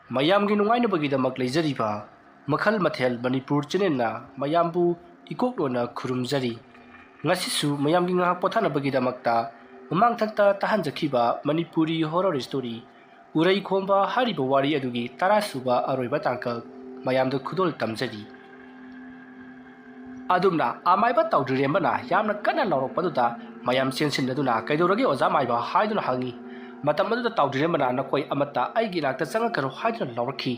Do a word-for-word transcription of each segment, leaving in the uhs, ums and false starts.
ꯃꯌꯥꯝꯒꯤ ꯅꯨꯡꯉꯥꯏꯅꯕꯒꯤꯗꯃꯛ ꯂꯩꯖꯔꯤꯕ ꯃꯈꯜ ꯃꯊꯦꯜ ꯃꯅꯤꯄꯨꯔ ꯆꯦꯅꯦꯜꯅ ꯃꯌꯥꯝꯕꯨ ꯏꯀꯣꯛꯂꯣꯟꯅ ꯈꯨꯔꯨꯝꯖꯔꯤ꯫ ꯉꯁꯤꯁꯨ ꯃꯌꯥꯝꯒꯤ ꯉꯥꯏꯍꯥꯛ ꯄꯣꯊꯥꯅꯕꯒꯤꯗꯃꯛꯇ ꯃꯃꯥꯡꯊꯛꯇ ꯇꯥꯍꯟꯖꯈꯤꯕ ꯃꯅꯤꯄꯨꯔꯤ ꯍꯣꯔꯔ ꯁ꯭ꯇꯣꯔꯤ ꯎꯔꯩ ꯈꯣꯝꯕ ꯍꯥꯏꯔꯤꯕ ꯋꯥꯔꯤ ꯑꯗꯨꯒꯤ ꯇꯔꯥꯁꯨꯕ ꯑꯔꯣꯏꯕ ꯇꯥꯡꯀꯛ ꯃꯌꯥꯝꯗ ꯈꯨꯗꯣꯜ ꯇꯝꯖꯔꯤ꯫ ꯑꯗꯨꯝꯅ ꯑꯃꯥꯏꯕ ꯇꯥꯎꯗ꯭ꯔꯤꯔꯦꯝꯕꯅ ꯌꯥꯝꯅ ꯀꯟꯅ ꯂꯥꯎꯔꯛꯄꯗꯨꯗ ꯃꯌꯥꯝ ꯆꯦꯟꯁꯤꯟꯅꯗꯨꯅ, "ꯀꯩꯗꯧꯔꯒꯦ ꯑꯣꯖꯥ ꯃꯥꯏꯕ?" ꯍꯥꯏꯗꯨꯅ ꯍꯪꯉꯤ꯫ ꯃꯇꯝ ꯑꯗꯨꯗ ꯇꯥꯎꯗ꯭ꯔꯤꯔꯦꯝꯕꯅ, "ꯅꯈꯣꯏ ꯑꯃꯠꯇ ꯑꯩꯒꯤ ꯏꯅꯥꯛꯇ ꯆꯪꯉꯛꯀꯅꯨ" ꯍꯥꯏꯗꯨꯅ ꯂꯥꯎꯔꯛꯈꯤ꯫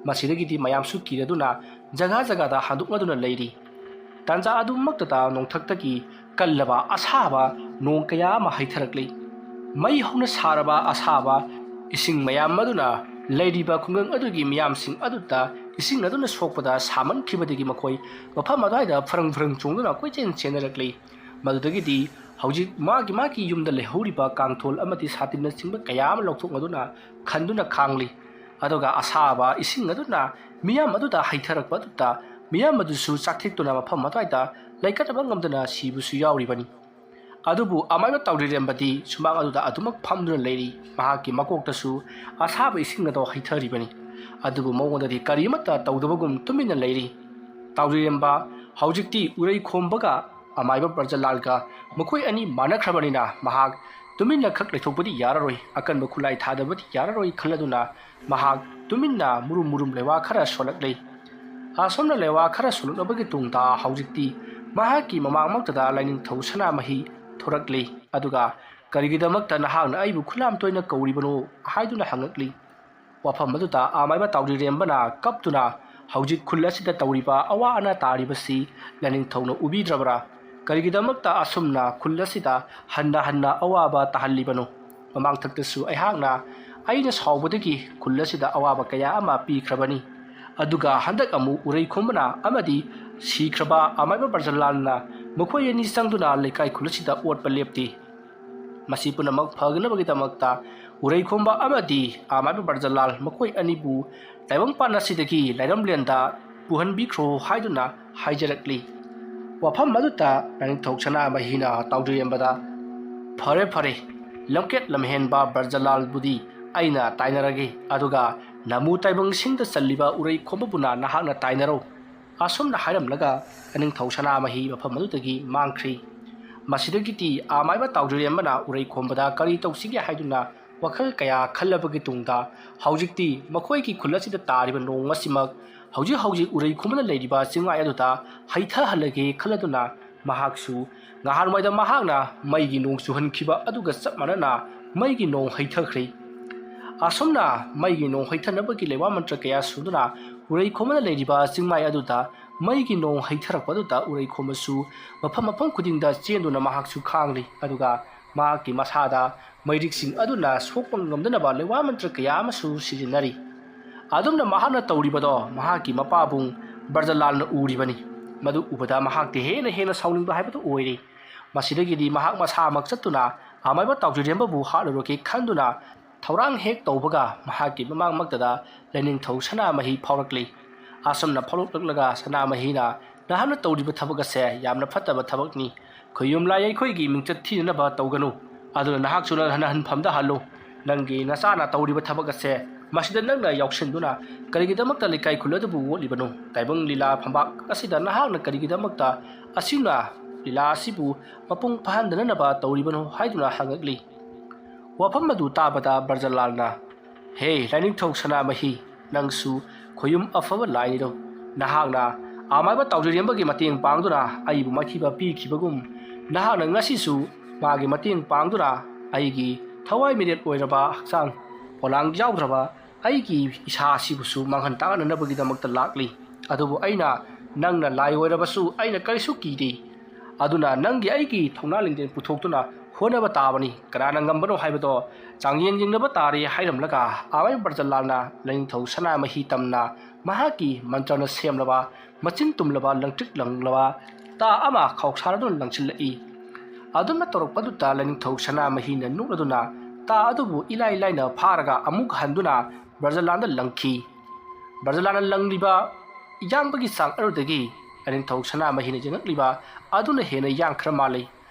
ꯃꯁꯤꯗꯒꯤꯗꯤ ꯃꯌꯥꯝꯁꯨ ꯀꯤꯔꯗꯨꯅ ꯖꯒꯥ ꯖꯒꯥꯗ ꯍꯟꯗꯣꯛꯅꯗꯨꯅ ꯂꯩꯔꯤ꯫ ꯇꯥꯟꯖꯥ ꯑꯗꯨꯃꯛꯇꯗ ꯅꯣꯡꯊꯛꯇꯒꯤ ꯀꯜꯂꯕ ꯑꯁꯥꯕ ꯅꯣꯡ ꯀꯌꯥ ꯑꯃ ꯍꯩꯊꯔꯛꯂꯤ꯫ ꯃꯩ ꯍꯧꯅ ꯁꯥꯔꯕ ꯑꯁꯥꯕ ꯏꯁꯤꯡ ꯃꯌꯥꯝ ꯑꯗꯨꯅ ꯂꯩꯔꯤꯕ ꯈꯨꯡꯒꯪ ꯑꯗꯨꯒꯤ ꯃꯤꯌꯥꯝꯁꯤꯡ ꯑꯗꯨꯗ ꯏꯁꯤꯡ ꯑꯗꯨꯅ ꯁꯣꯛꯄꯗ ꯁꯥꯃꯟꯈꯤꯕꯗꯒꯤ ꯃꯈꯣꯏ ꯃꯐꯝ ꯑꯗꯨꯋꯥꯏꯗ ꯐꯔꯪ ꯐꯔꯪ ꯆꯣꯡꯗꯨꯅ ꯀꯣꯏꯆꯦꯟ ꯆꯦꯟꯅꯔꯛꯂꯤ꯫ ꯃꯗꯨꯗꯒꯤꯗꯤ ꯍꯧꯖꯤꯛ ꯃꯥꯒꯤ ꯃꯥꯒꯤ ꯌꯨꯝꯗ ꯂꯩꯍꯧꯔꯤꯕ ꯀꯥꯡꯊꯣꯜ ꯑꯃꯗꯤ ꯁꯥꯇꯤꯟꯅꯆꯤꯡꯕ ꯀꯌꯥ ꯑꯃ ꯂꯧꯊꯣꯛꯅꯗꯨꯅ ꯈꯟꯗꯨꯅ ꯈꯥꯡꯂꯤ꯫ ꯑꯗꯨꯒ ꯑꯁꯥꯕ ꯏꯁꯤꯡ ꯑꯗꯨꯅ ꯃꯤꯌꯥꯝ ꯑꯗꯨꯗ ꯍꯩꯊꯔꯛꯄ ꯑꯗꯨꯗ ꯃꯤꯌꯥꯝ ꯑꯗꯨꯁꯨ ꯆꯥꯛꯊꯦꯛꯇꯨꯅ ꯃꯐꯝ ꯑꯗꯨꯋꯥꯏꯗ ꯂꯩꯀꯠꯅꯕ ꯉꯝꯗꯅ ꯁꯤꯕꯁꯨ ꯌꯥꯎꯔꯤꯕꯅꯤ꯫ ꯑꯗꯨꯕꯨ ꯑꯃꯥꯏꯕ ꯇꯥꯎꯗ꯭ꯔꯤꯔꯦꯝꯕꯗꯤ ꯁꯨꯃꯥꯡ ꯑꯗꯨꯗ ꯑꯗꯨꯃꯛ ꯐꯝꯗꯨꯅ ꯂꯩꯔꯤ꯫ ꯃꯍꯥꯛꯀꯤ ꯃꯀꯣꯛꯇꯁꯨ ꯑꯁꯥꯕ ꯏꯁꯤꯡ ꯑꯗꯣ ꯍꯩꯊꯔꯤꯕꯅꯤ꯫ ꯑꯗꯨꯕꯨ ꯃꯉꯣꯟꯗꯗꯤ ꯀꯔꯤꯃꯠꯇ ꯇꯧꯗꯕꯒꯨꯝ ꯇꯨꯃꯤꯟꯅ ꯂꯩꯔꯤ꯫ ꯇꯥꯎꯗ꯭ꯔꯤꯔꯦꯝꯕ ꯍꯧꯖꯤꯛꯇꯤ ꯎꯔꯩ ꯈꯣꯝꯕꯒ ꯑꯃꯥꯏꯕ ꯕ꯭ꯔꯖꯂꯥꯜꯒ ꯃꯈꯣꯏ ꯑꯅꯤ ꯃꯥꯟꯅꯈ꯭ꯔꯕꯅꯤꯅ ꯃꯍꯥꯛ ꯇꯨꯃꯤꯟꯅ ꯈꯛ ꯂꯩꯊꯣꯛꯄꯗꯤ ꯌꯥꯔꯔꯣꯏ, ꯑꯀꯟꯕ ꯈꯨꯠꯂꯥꯏ ꯊꯥꯗꯕꯗꯤ ꯌꯥꯔꯔꯣꯏ ꯈꯜꯂꯗꯨꯅ ꯃꯍꯥꯛ ꯇꯨꯃꯤꯟꯅ ꯃꯨꯔꯨꯝ ꯃꯨꯔꯨꯝ ꯂꯩꯋꯥ ꯈꯔ ꯁꯣꯜꯂꯛꯂꯤ꯫ ꯑꯁꯣꯝꯅ ꯂꯩꯋꯥ ꯈꯔ ꯁꯣꯜꯂꯛꯅꯕꯒꯤ ꯇꯨꯡꯗ ꯍꯧꯖꯤꯛꯇꯤ ꯃꯍꯥꯛꯀꯤ ꯃꯃꯥꯡꯃꯛꯇꯗ ꯂꯥꯏꯅꯤꯡꯊꯧ ꯁꯅꯥꯃꯍꯤ ꯊꯣꯔꯛꯂꯤ꯫ ꯑꯗꯨꯒ "ꯀꯔꯤꯒꯤꯗꯃꯛꯇ ꯅꯍꯥꯛꯅ ꯑꯩꯕꯨ ꯈꯨꯂꯥꯝ ꯇꯣꯏꯅ ꯀꯧꯔꯤꯕꯅꯣ?" ꯍꯥꯏꯗꯨꯅ ꯍꯪꯉꯛꯂꯤ꯫ ꯋꯥꯐꯝ ꯑꯗꯨꯗ ꯑꯃꯥꯏꯕ ꯇꯥꯎꯗ꯭ꯔꯤꯔꯦꯝꯕꯅ ꯀꯞꯇꯨꯅ ꯍꯧꯖꯤꯛ ꯈꯨꯜ ꯑꯁꯤꯗ ꯇꯧꯔꯤꯕ ꯑꯋꯥ ꯑꯅꯥ ꯇꯥꯔꯤꯕꯁꯤ ꯂꯥꯏꯅꯤꯡꯊꯧꯅ ꯎꯕꯤꯗ꯭ꯔꯕ꯭ꯔꯥ? ꯀꯔꯤꯒꯤꯗꯃꯛꯇ ꯑꯁꯨꯝꯅ ꯈꯨꯜ ꯑꯁꯤꯗ ꯍꯟꯅ ꯍꯟꯅ ꯑꯋꯥꯕ ꯇꯥꯍꯜꯂꯤꯕꯅꯣ? ꯃꯃꯥꯡꯊꯛꯇꯁꯨ ꯑꯩꯍꯥꯛꯅ ꯑꯩꯅ ꯁꯥꯎꯕꯗꯒꯤ ꯈꯨꯜ ꯑꯁꯤꯗ ꯑꯋꯥꯕ ꯀꯌꯥ ꯑꯃ ꯄꯤꯈ꯭ꯔꯕꯅꯤ꯫ ꯑꯗꯨꯒ ꯍꯟꯗꯛ ꯑꯃꯨꯛ ꯎꯔꯩ ꯈꯣꯝꯕꯅ ꯑꯃꯗꯤ ꯁꯤꯈ꯭ꯔꯕ ꯑꯃꯥꯏꯕ ꯕ꯭ꯔꯖꯂꯥꯜꯅ ꯃꯈꯣꯏ ꯑꯅꯤ ꯆꯪꯗꯨꯅ ꯂꯩꯀꯥꯏ ꯈꯨꯜ ꯑꯁꯤꯗ ꯑꯣꯠꯄ ꯂꯦꯞꯇꯦ꯫ ꯃꯁꯤ ꯄꯨꯝꯅꯃꯛ ꯐꯒꯅꯕꯒꯤꯗꯃꯛꯇ ꯎꯔꯩ ꯈꯣꯝꯕ ꯑꯃꯗꯤ ꯑꯃꯥꯏꯕ ꯕ꯭ꯔꯖꯂꯥꯜ ꯃꯈꯣꯏ ꯑꯅꯤꯕꯨ ꯇꯥꯏꯕꯪꯄꯥꯟ ꯑꯁꯤꯗꯒꯤ ꯂꯥꯏꯔꯝꯂꯦꯟꯗ ꯄꯨꯍꯟꯕꯤꯈ꯭ꯔꯣ ꯍꯥꯏꯗꯨꯅ ꯍꯥꯏꯖꯔꯛꯂꯤ꯫ ꯋꯥꯐꯝ ꯑꯗꯨꯗ ꯂꯥꯏꯅꯤꯡꯊꯧ ꯁꯅꯥꯃꯍꯤꯅ ꯇꯥꯎꯗ꯭ꯔꯤꯔꯦꯝꯕꯗ, "ꯐꯔꯦ ꯐꯔꯦ, ꯂꯝꯀꯦꯠ ꯂꯝꯍꯦꯟꯕ ꯕ꯭ꯔꯖꯂꯥꯜꯕꯨꯗꯤ ꯑꯩꯅ ꯇꯥꯏꯅꯔꯒꯦ, ꯑꯗꯨꯒ "ꯅꯃꯨ ꯇꯥꯏꯕꯪꯁꯤꯡꯗ ꯆꯜꯂꯤꯕ ꯎꯔꯩ ꯈꯣꯝꯕꯕꯨꯅ ꯅꯍꯥꯛꯅ ꯇꯥꯏꯅꯔꯣ" ꯑꯁꯨꯝꯅ ꯍꯥꯏꯔꯝꯂꯒ ꯂꯥꯏꯅꯤꯡꯊꯧ ꯁꯅꯥꯃꯍꯤ ꯃꯐꯝ ꯑꯗꯨꯗꯒꯤ ꯃꯥꯡꯈ꯭ꯔꯤ꯫ ꯃꯁꯤꯗꯒꯤꯗꯤ ꯑꯃꯥꯏꯕ ꯇꯥꯎꯖꯔꯦꯝꯕꯅ ꯎꯔꯩ ꯈꯣꯝꯕꯗ ꯀꯔꯤ ꯇꯧꯁꯤꯒꯦ ꯍꯥꯏꯗꯨꯅ ꯋꯥꯈꯜ ꯀꯌꯥ ꯈꯜꯂꯕꯒꯤ ꯇꯨꯡꯗ ꯍꯧꯖꯤꯛꯇꯤ ꯃꯈꯣꯏꯒꯤ ꯈꯨꯜ ꯑꯁꯤꯗ ꯇꯥꯔꯤꯕ ꯅꯣꯡ ꯑꯁꯤꯃꯛ ꯍꯧꯖꯤꯛ ꯍꯧꯖꯤꯛ ꯎꯔꯩ ꯈꯣꯝꯕꯗ ꯂꯩꯔꯤꯕ ꯆꯤꯡꯃꯥꯏ ꯑꯗꯨꯗ ꯍꯩꯊꯍꯜꯂꯒꯦ ꯈꯜꯂꯗꯨꯅ ꯃꯍꯥꯛꯁꯨ ꯉꯍꯥꯟꯋꯥꯏꯗ ꯃꯍꯥꯛꯅ ꯃꯩꯒꯤ ꯅꯣꯡ ꯆꯨꯍꯟꯈꯤꯕ ꯑꯗꯨꯒ ꯆꯞ ꯃꯥꯟꯅꯅ ꯃꯩꯒꯤ ꯅꯣꯡ ꯍꯩꯊꯈ꯭ꯔꯦ꯫ ꯑꯁꯨꯝꯅ ꯃꯩꯒꯤ ꯅꯣꯡ ꯍꯩꯊꯅꯕꯒꯤ ꯂꯩꯋꯥ ꯃꯟꯇ꯭ꯔ ꯀꯌꯥ ꯁꯨꯗꯨꯅ ꯎꯔꯩ ꯈꯣꯝꯕꯗ ꯂꯩꯔꯤꯕ ꯆꯤꯡꯃꯥꯏ ꯑꯗꯨꯗ ꯃꯩꯒꯤ ꯅꯣꯡ ꯍꯩꯊꯔꯛꯄ ꯑꯗꯨꯗ ꯎꯔꯩ ꯈꯣꯝꯕꯁꯨ ꯃꯐꯝ ꯃꯐꯝ ꯈꯨꯗꯤꯡꯗ ꯆꯦꯟꯗꯨꯅ ꯃꯍꯥꯛꯁꯨ ꯈꯥꯡꯂꯤ꯫ ꯑꯗꯨꯒ ꯃꯍꯥꯛꯀꯤ ꯃꯁꯥꯗ ꯃꯩꯔꯤꯛꯁꯤꯡ ꯑꯗꯨꯅ ꯁꯣꯛꯄ ꯉꯝꯗꯅꯕ ꯂꯩꯋꯥ ꯃꯟꯇ꯭ꯔ ꯀꯌꯥ ꯑꯃꯁꯨ ꯁꯤꯖꯤꯟꯅꯔꯤ꯫ ꯑꯗꯨꯝꯅ ꯃꯍꯥꯛꯅ ꯇꯧꯔꯤꯕꯗꯣ ꯃꯍꯥꯛꯀꯤ ꯃꯄꯥꯕꯨꯡ ꯕ꯭ꯔꯖꯂꯥꯜꯅ ꯎꯔꯤꯕꯅꯤ꯫ ꯃꯗꯨ ꯎꯕꯗ ꯃꯍꯥꯛꯇꯤ ꯍꯦꯟꯅ ꯍꯦꯟꯅ ꯁꯥꯎꯅꯤꯡꯕ ꯍꯥꯏꯕꯗꯨ ꯑꯣꯏꯔꯦ꯫ ꯃꯁꯤꯗꯒꯤꯗꯤ ꯃꯍꯥꯛ ꯃꯁꯥꯃꯛ ꯆꯠꯇꯨꯅ ꯑꯃꯥꯏꯕ ꯇꯥꯎꯖꯔꯦꯝꯕꯕꯨ ꯍꯥꯠꯂꯨꯔꯒꯦ ꯈꯟꯗꯨꯅ ꯊꯧꯔꯥꯡ ꯍꯦꯛ ꯇꯧꯕꯒ ꯃꯍꯥꯛꯀꯤ ꯃꯃꯥꯡꯃꯛꯇꯗ ꯂꯥꯏꯅꯤꯡꯊꯧ ꯁꯅꯥꯃꯍꯤ ꯐꯥꯎꯔꯛꯂꯤ꯫ ꯑꯁꯨꯝꯅ ꯐꯥꯎꯔꯛꯂꯛꯂꯒ ꯁꯅꯥꯃꯍꯤꯅ, "ꯅꯍꯥꯛꯅ ꯇꯧꯔꯤꯕ ꯊꯕꯛ ꯑꯁꯦ ꯌꯥꯝꯅ ꯐꯠꯇꯕ ꯊꯕꯛꯅꯤ꯫ ꯈꯨꯌꯨꯝ ꯂꯥꯏ ꯑꯩꯈꯣꯏꯒꯤ ꯃꯤꯡꯆꯠ ꯊꯤꯅꯅꯕ ꯇꯧꯒꯅꯨ꯫ ꯑꯗꯨꯅ ꯅꯍꯥꯛꯁꯨ ꯅꯍꯟꯐꯝꯗ ꯍꯜꯂꯨ꯫ ꯅꯪꯒꯤ ꯅꯆꯥꯅ ꯇꯧꯔꯤꯕ ꯊꯕꯛ ꯑꯁꯦ ꯃꯁꯤꯗ ꯅꯪꯅ ꯌꯥꯎꯁꯤꯟꯗꯨꯅ ꯀꯔꯤꯒꯤꯗꯃꯛꯇ ꯂꯩꯀꯥꯏ ꯈꯨꯜ ꯑꯗꯨꯕꯨ ꯑꯣꯠꯂꯤꯕꯅꯣ? ꯇꯥꯏꯕꯪ ꯂꯤꯂꯥ ꯐꯝꯕꯥꯛ ꯑꯁꯤꯗ ꯅꯍꯥꯛꯅ ꯀꯔꯤꯒꯤꯗꯃꯛꯇ ꯑꯁꯤꯅ ꯂꯤꯂꯥ ꯑꯁꯤꯕꯨ ꯃꯄꯨꯡ ꯐꯥꯍꯟꯗꯅꯕ ꯇꯧꯔꯤꯕꯅꯣ?" ꯍꯥꯏꯗꯨꯅ ꯍꯪꯉꯛꯂꯤ꯫ ꯋꯥꯐꯝ ꯑꯗꯨ ꯇꯥꯕꯗ ꯕ꯭ꯔꯖꯂꯥꯜꯅ, "ꯍꯦ ꯂꯥꯏꯅꯤꯡꯊꯧ ꯁꯅꯥꯃꯍꯤ, ꯅꯪꯁꯨ ꯈꯣꯌꯨꯝ ꯑꯐꯕ ꯂꯥꯏꯅꯤꯗꯣ꯫ ꯅꯍꯥꯛꯅ ꯑꯃꯥꯏꯕ ꯇꯥꯎꯖꯔꯦꯝꯕꯒꯤ ꯃꯇꯦꯡ ꯄꯥꯡꯗꯨꯅ ꯑꯩꯕꯨ ꯃꯥꯏꯊꯤꯕ ꯄꯤꯈꯤꯕꯒꯨꯝ, ꯅꯍꯥꯛꯅ ꯉꯁꯤꯁꯨ ꯃꯥꯒꯤ ꯃꯇꯦꯡ ꯄꯥꯡꯗꯨꯅ ꯑꯩꯒꯤ ꯊꯋꯥꯏ ꯃꯤꯔꯦꯜ ꯑꯣꯏꯔꯕ ꯍꯛꯆꯥꯡ ꯄꯣꯂꯥꯡ ꯌꯥꯎꯗ꯭ꯔꯕ ꯑꯩꯒꯤ ꯏꯁꯥ ꯑꯁꯤꯕꯨꯁꯨ ꯃꯥꯡꯍꯟ ꯇꯥꯛꯍꯟꯅꯅꯕꯒꯤꯗꯃꯛꯇ ꯂꯥꯛꯂꯤ꯫ ꯑꯗꯨꯕꯨ ꯑꯩꯅ ꯅꯪꯅ ꯂꯥꯏ ꯑꯣꯏꯔꯕꯁꯨ ꯑꯩꯅ ꯀꯔꯤꯁꯨ ꯀꯤꯗꯦ꯫ ꯑꯗꯨꯅ ꯅꯪꯒꯤ ꯑꯩꯒꯤ ꯊꯧꯅꯥ ꯂꯤꯡꯖꯦꯜ ꯄꯨꯊꯣꯛꯇꯨꯅ ꯍꯣꯠꯅꯕ ꯇꯥꯕꯅꯤ꯫ ꯀꯅꯥꯅ ꯉꯝꯕꯅꯣ ꯍꯥꯏꯕꯗꯣ ꯆꯥꯡꯌꯦꯡ ꯌꯦꯡꯅꯕ ꯇꯥꯔꯦ" ꯍꯥꯏꯔꯝꯂꯒ ꯑꯃꯥꯏ ꯕ꯭ꯔꯖꯂꯥꯜꯅ ꯂꯥꯏꯅꯤꯡꯊꯧ ꯁꯅꯥꯃꯍꯤ ꯇꯝꯅ ꯃꯍꯥꯛꯀꯤ ꯃꯟꯇ꯭ꯔꯅ ꯁꯦꯝꯂꯕ ꯃꯆꯤꯟ ꯇꯨꯝꯂꯕ ꯂꯪꯇ꯭ꯔꯤꯛ ꯂꯪꯂꯕ ꯇꯥ ꯑꯃ ꯈꯥꯎꯁꯥꯔꯗꯨꯅ ꯂꯪꯁꯤꯜꯂꯛꯏ꯫ ꯑꯗꯨꯝꯅ ꯇꯧꯔꯛꯄꯗꯨꯗ ꯂꯥꯏꯅꯤꯡꯊꯧ ꯁꯅꯥꯃꯍꯤꯅ ꯅꯣꯛꯂꯗꯨꯅ ꯇꯥ ꯑꯗꯨꯕꯨ ꯏꯂꯥꯏ ꯂꯥꯏꯅ ꯐꯥꯔꯒ ꯑꯃꯨꯛ ꯍꯟꯗꯨꯅ ꯕ꯭ꯔꯖꯂꯥꯜꯗ ꯂꯪꯈꯤ꯫ ꯕ꯭ꯔꯖꯂꯥꯜꯅ ꯂꯪꯂꯤꯕ ꯌꯥꯡꯕꯒꯤ ꯆꯥꯡ ꯑꯗꯨꯗꯒꯤ ꯂꯥꯏꯅꯤꯡꯊꯧ ꯁꯅꯥꯃꯍꯤꯅ ꯌꯦꯡꯉꯛꯂꯤꯕ ꯑꯗꯨꯅ ꯍꯦꯟꯅ ꯌꯥꯡꯈ꯭ꯔ ꯃꯥꯜꯂꯤ꯫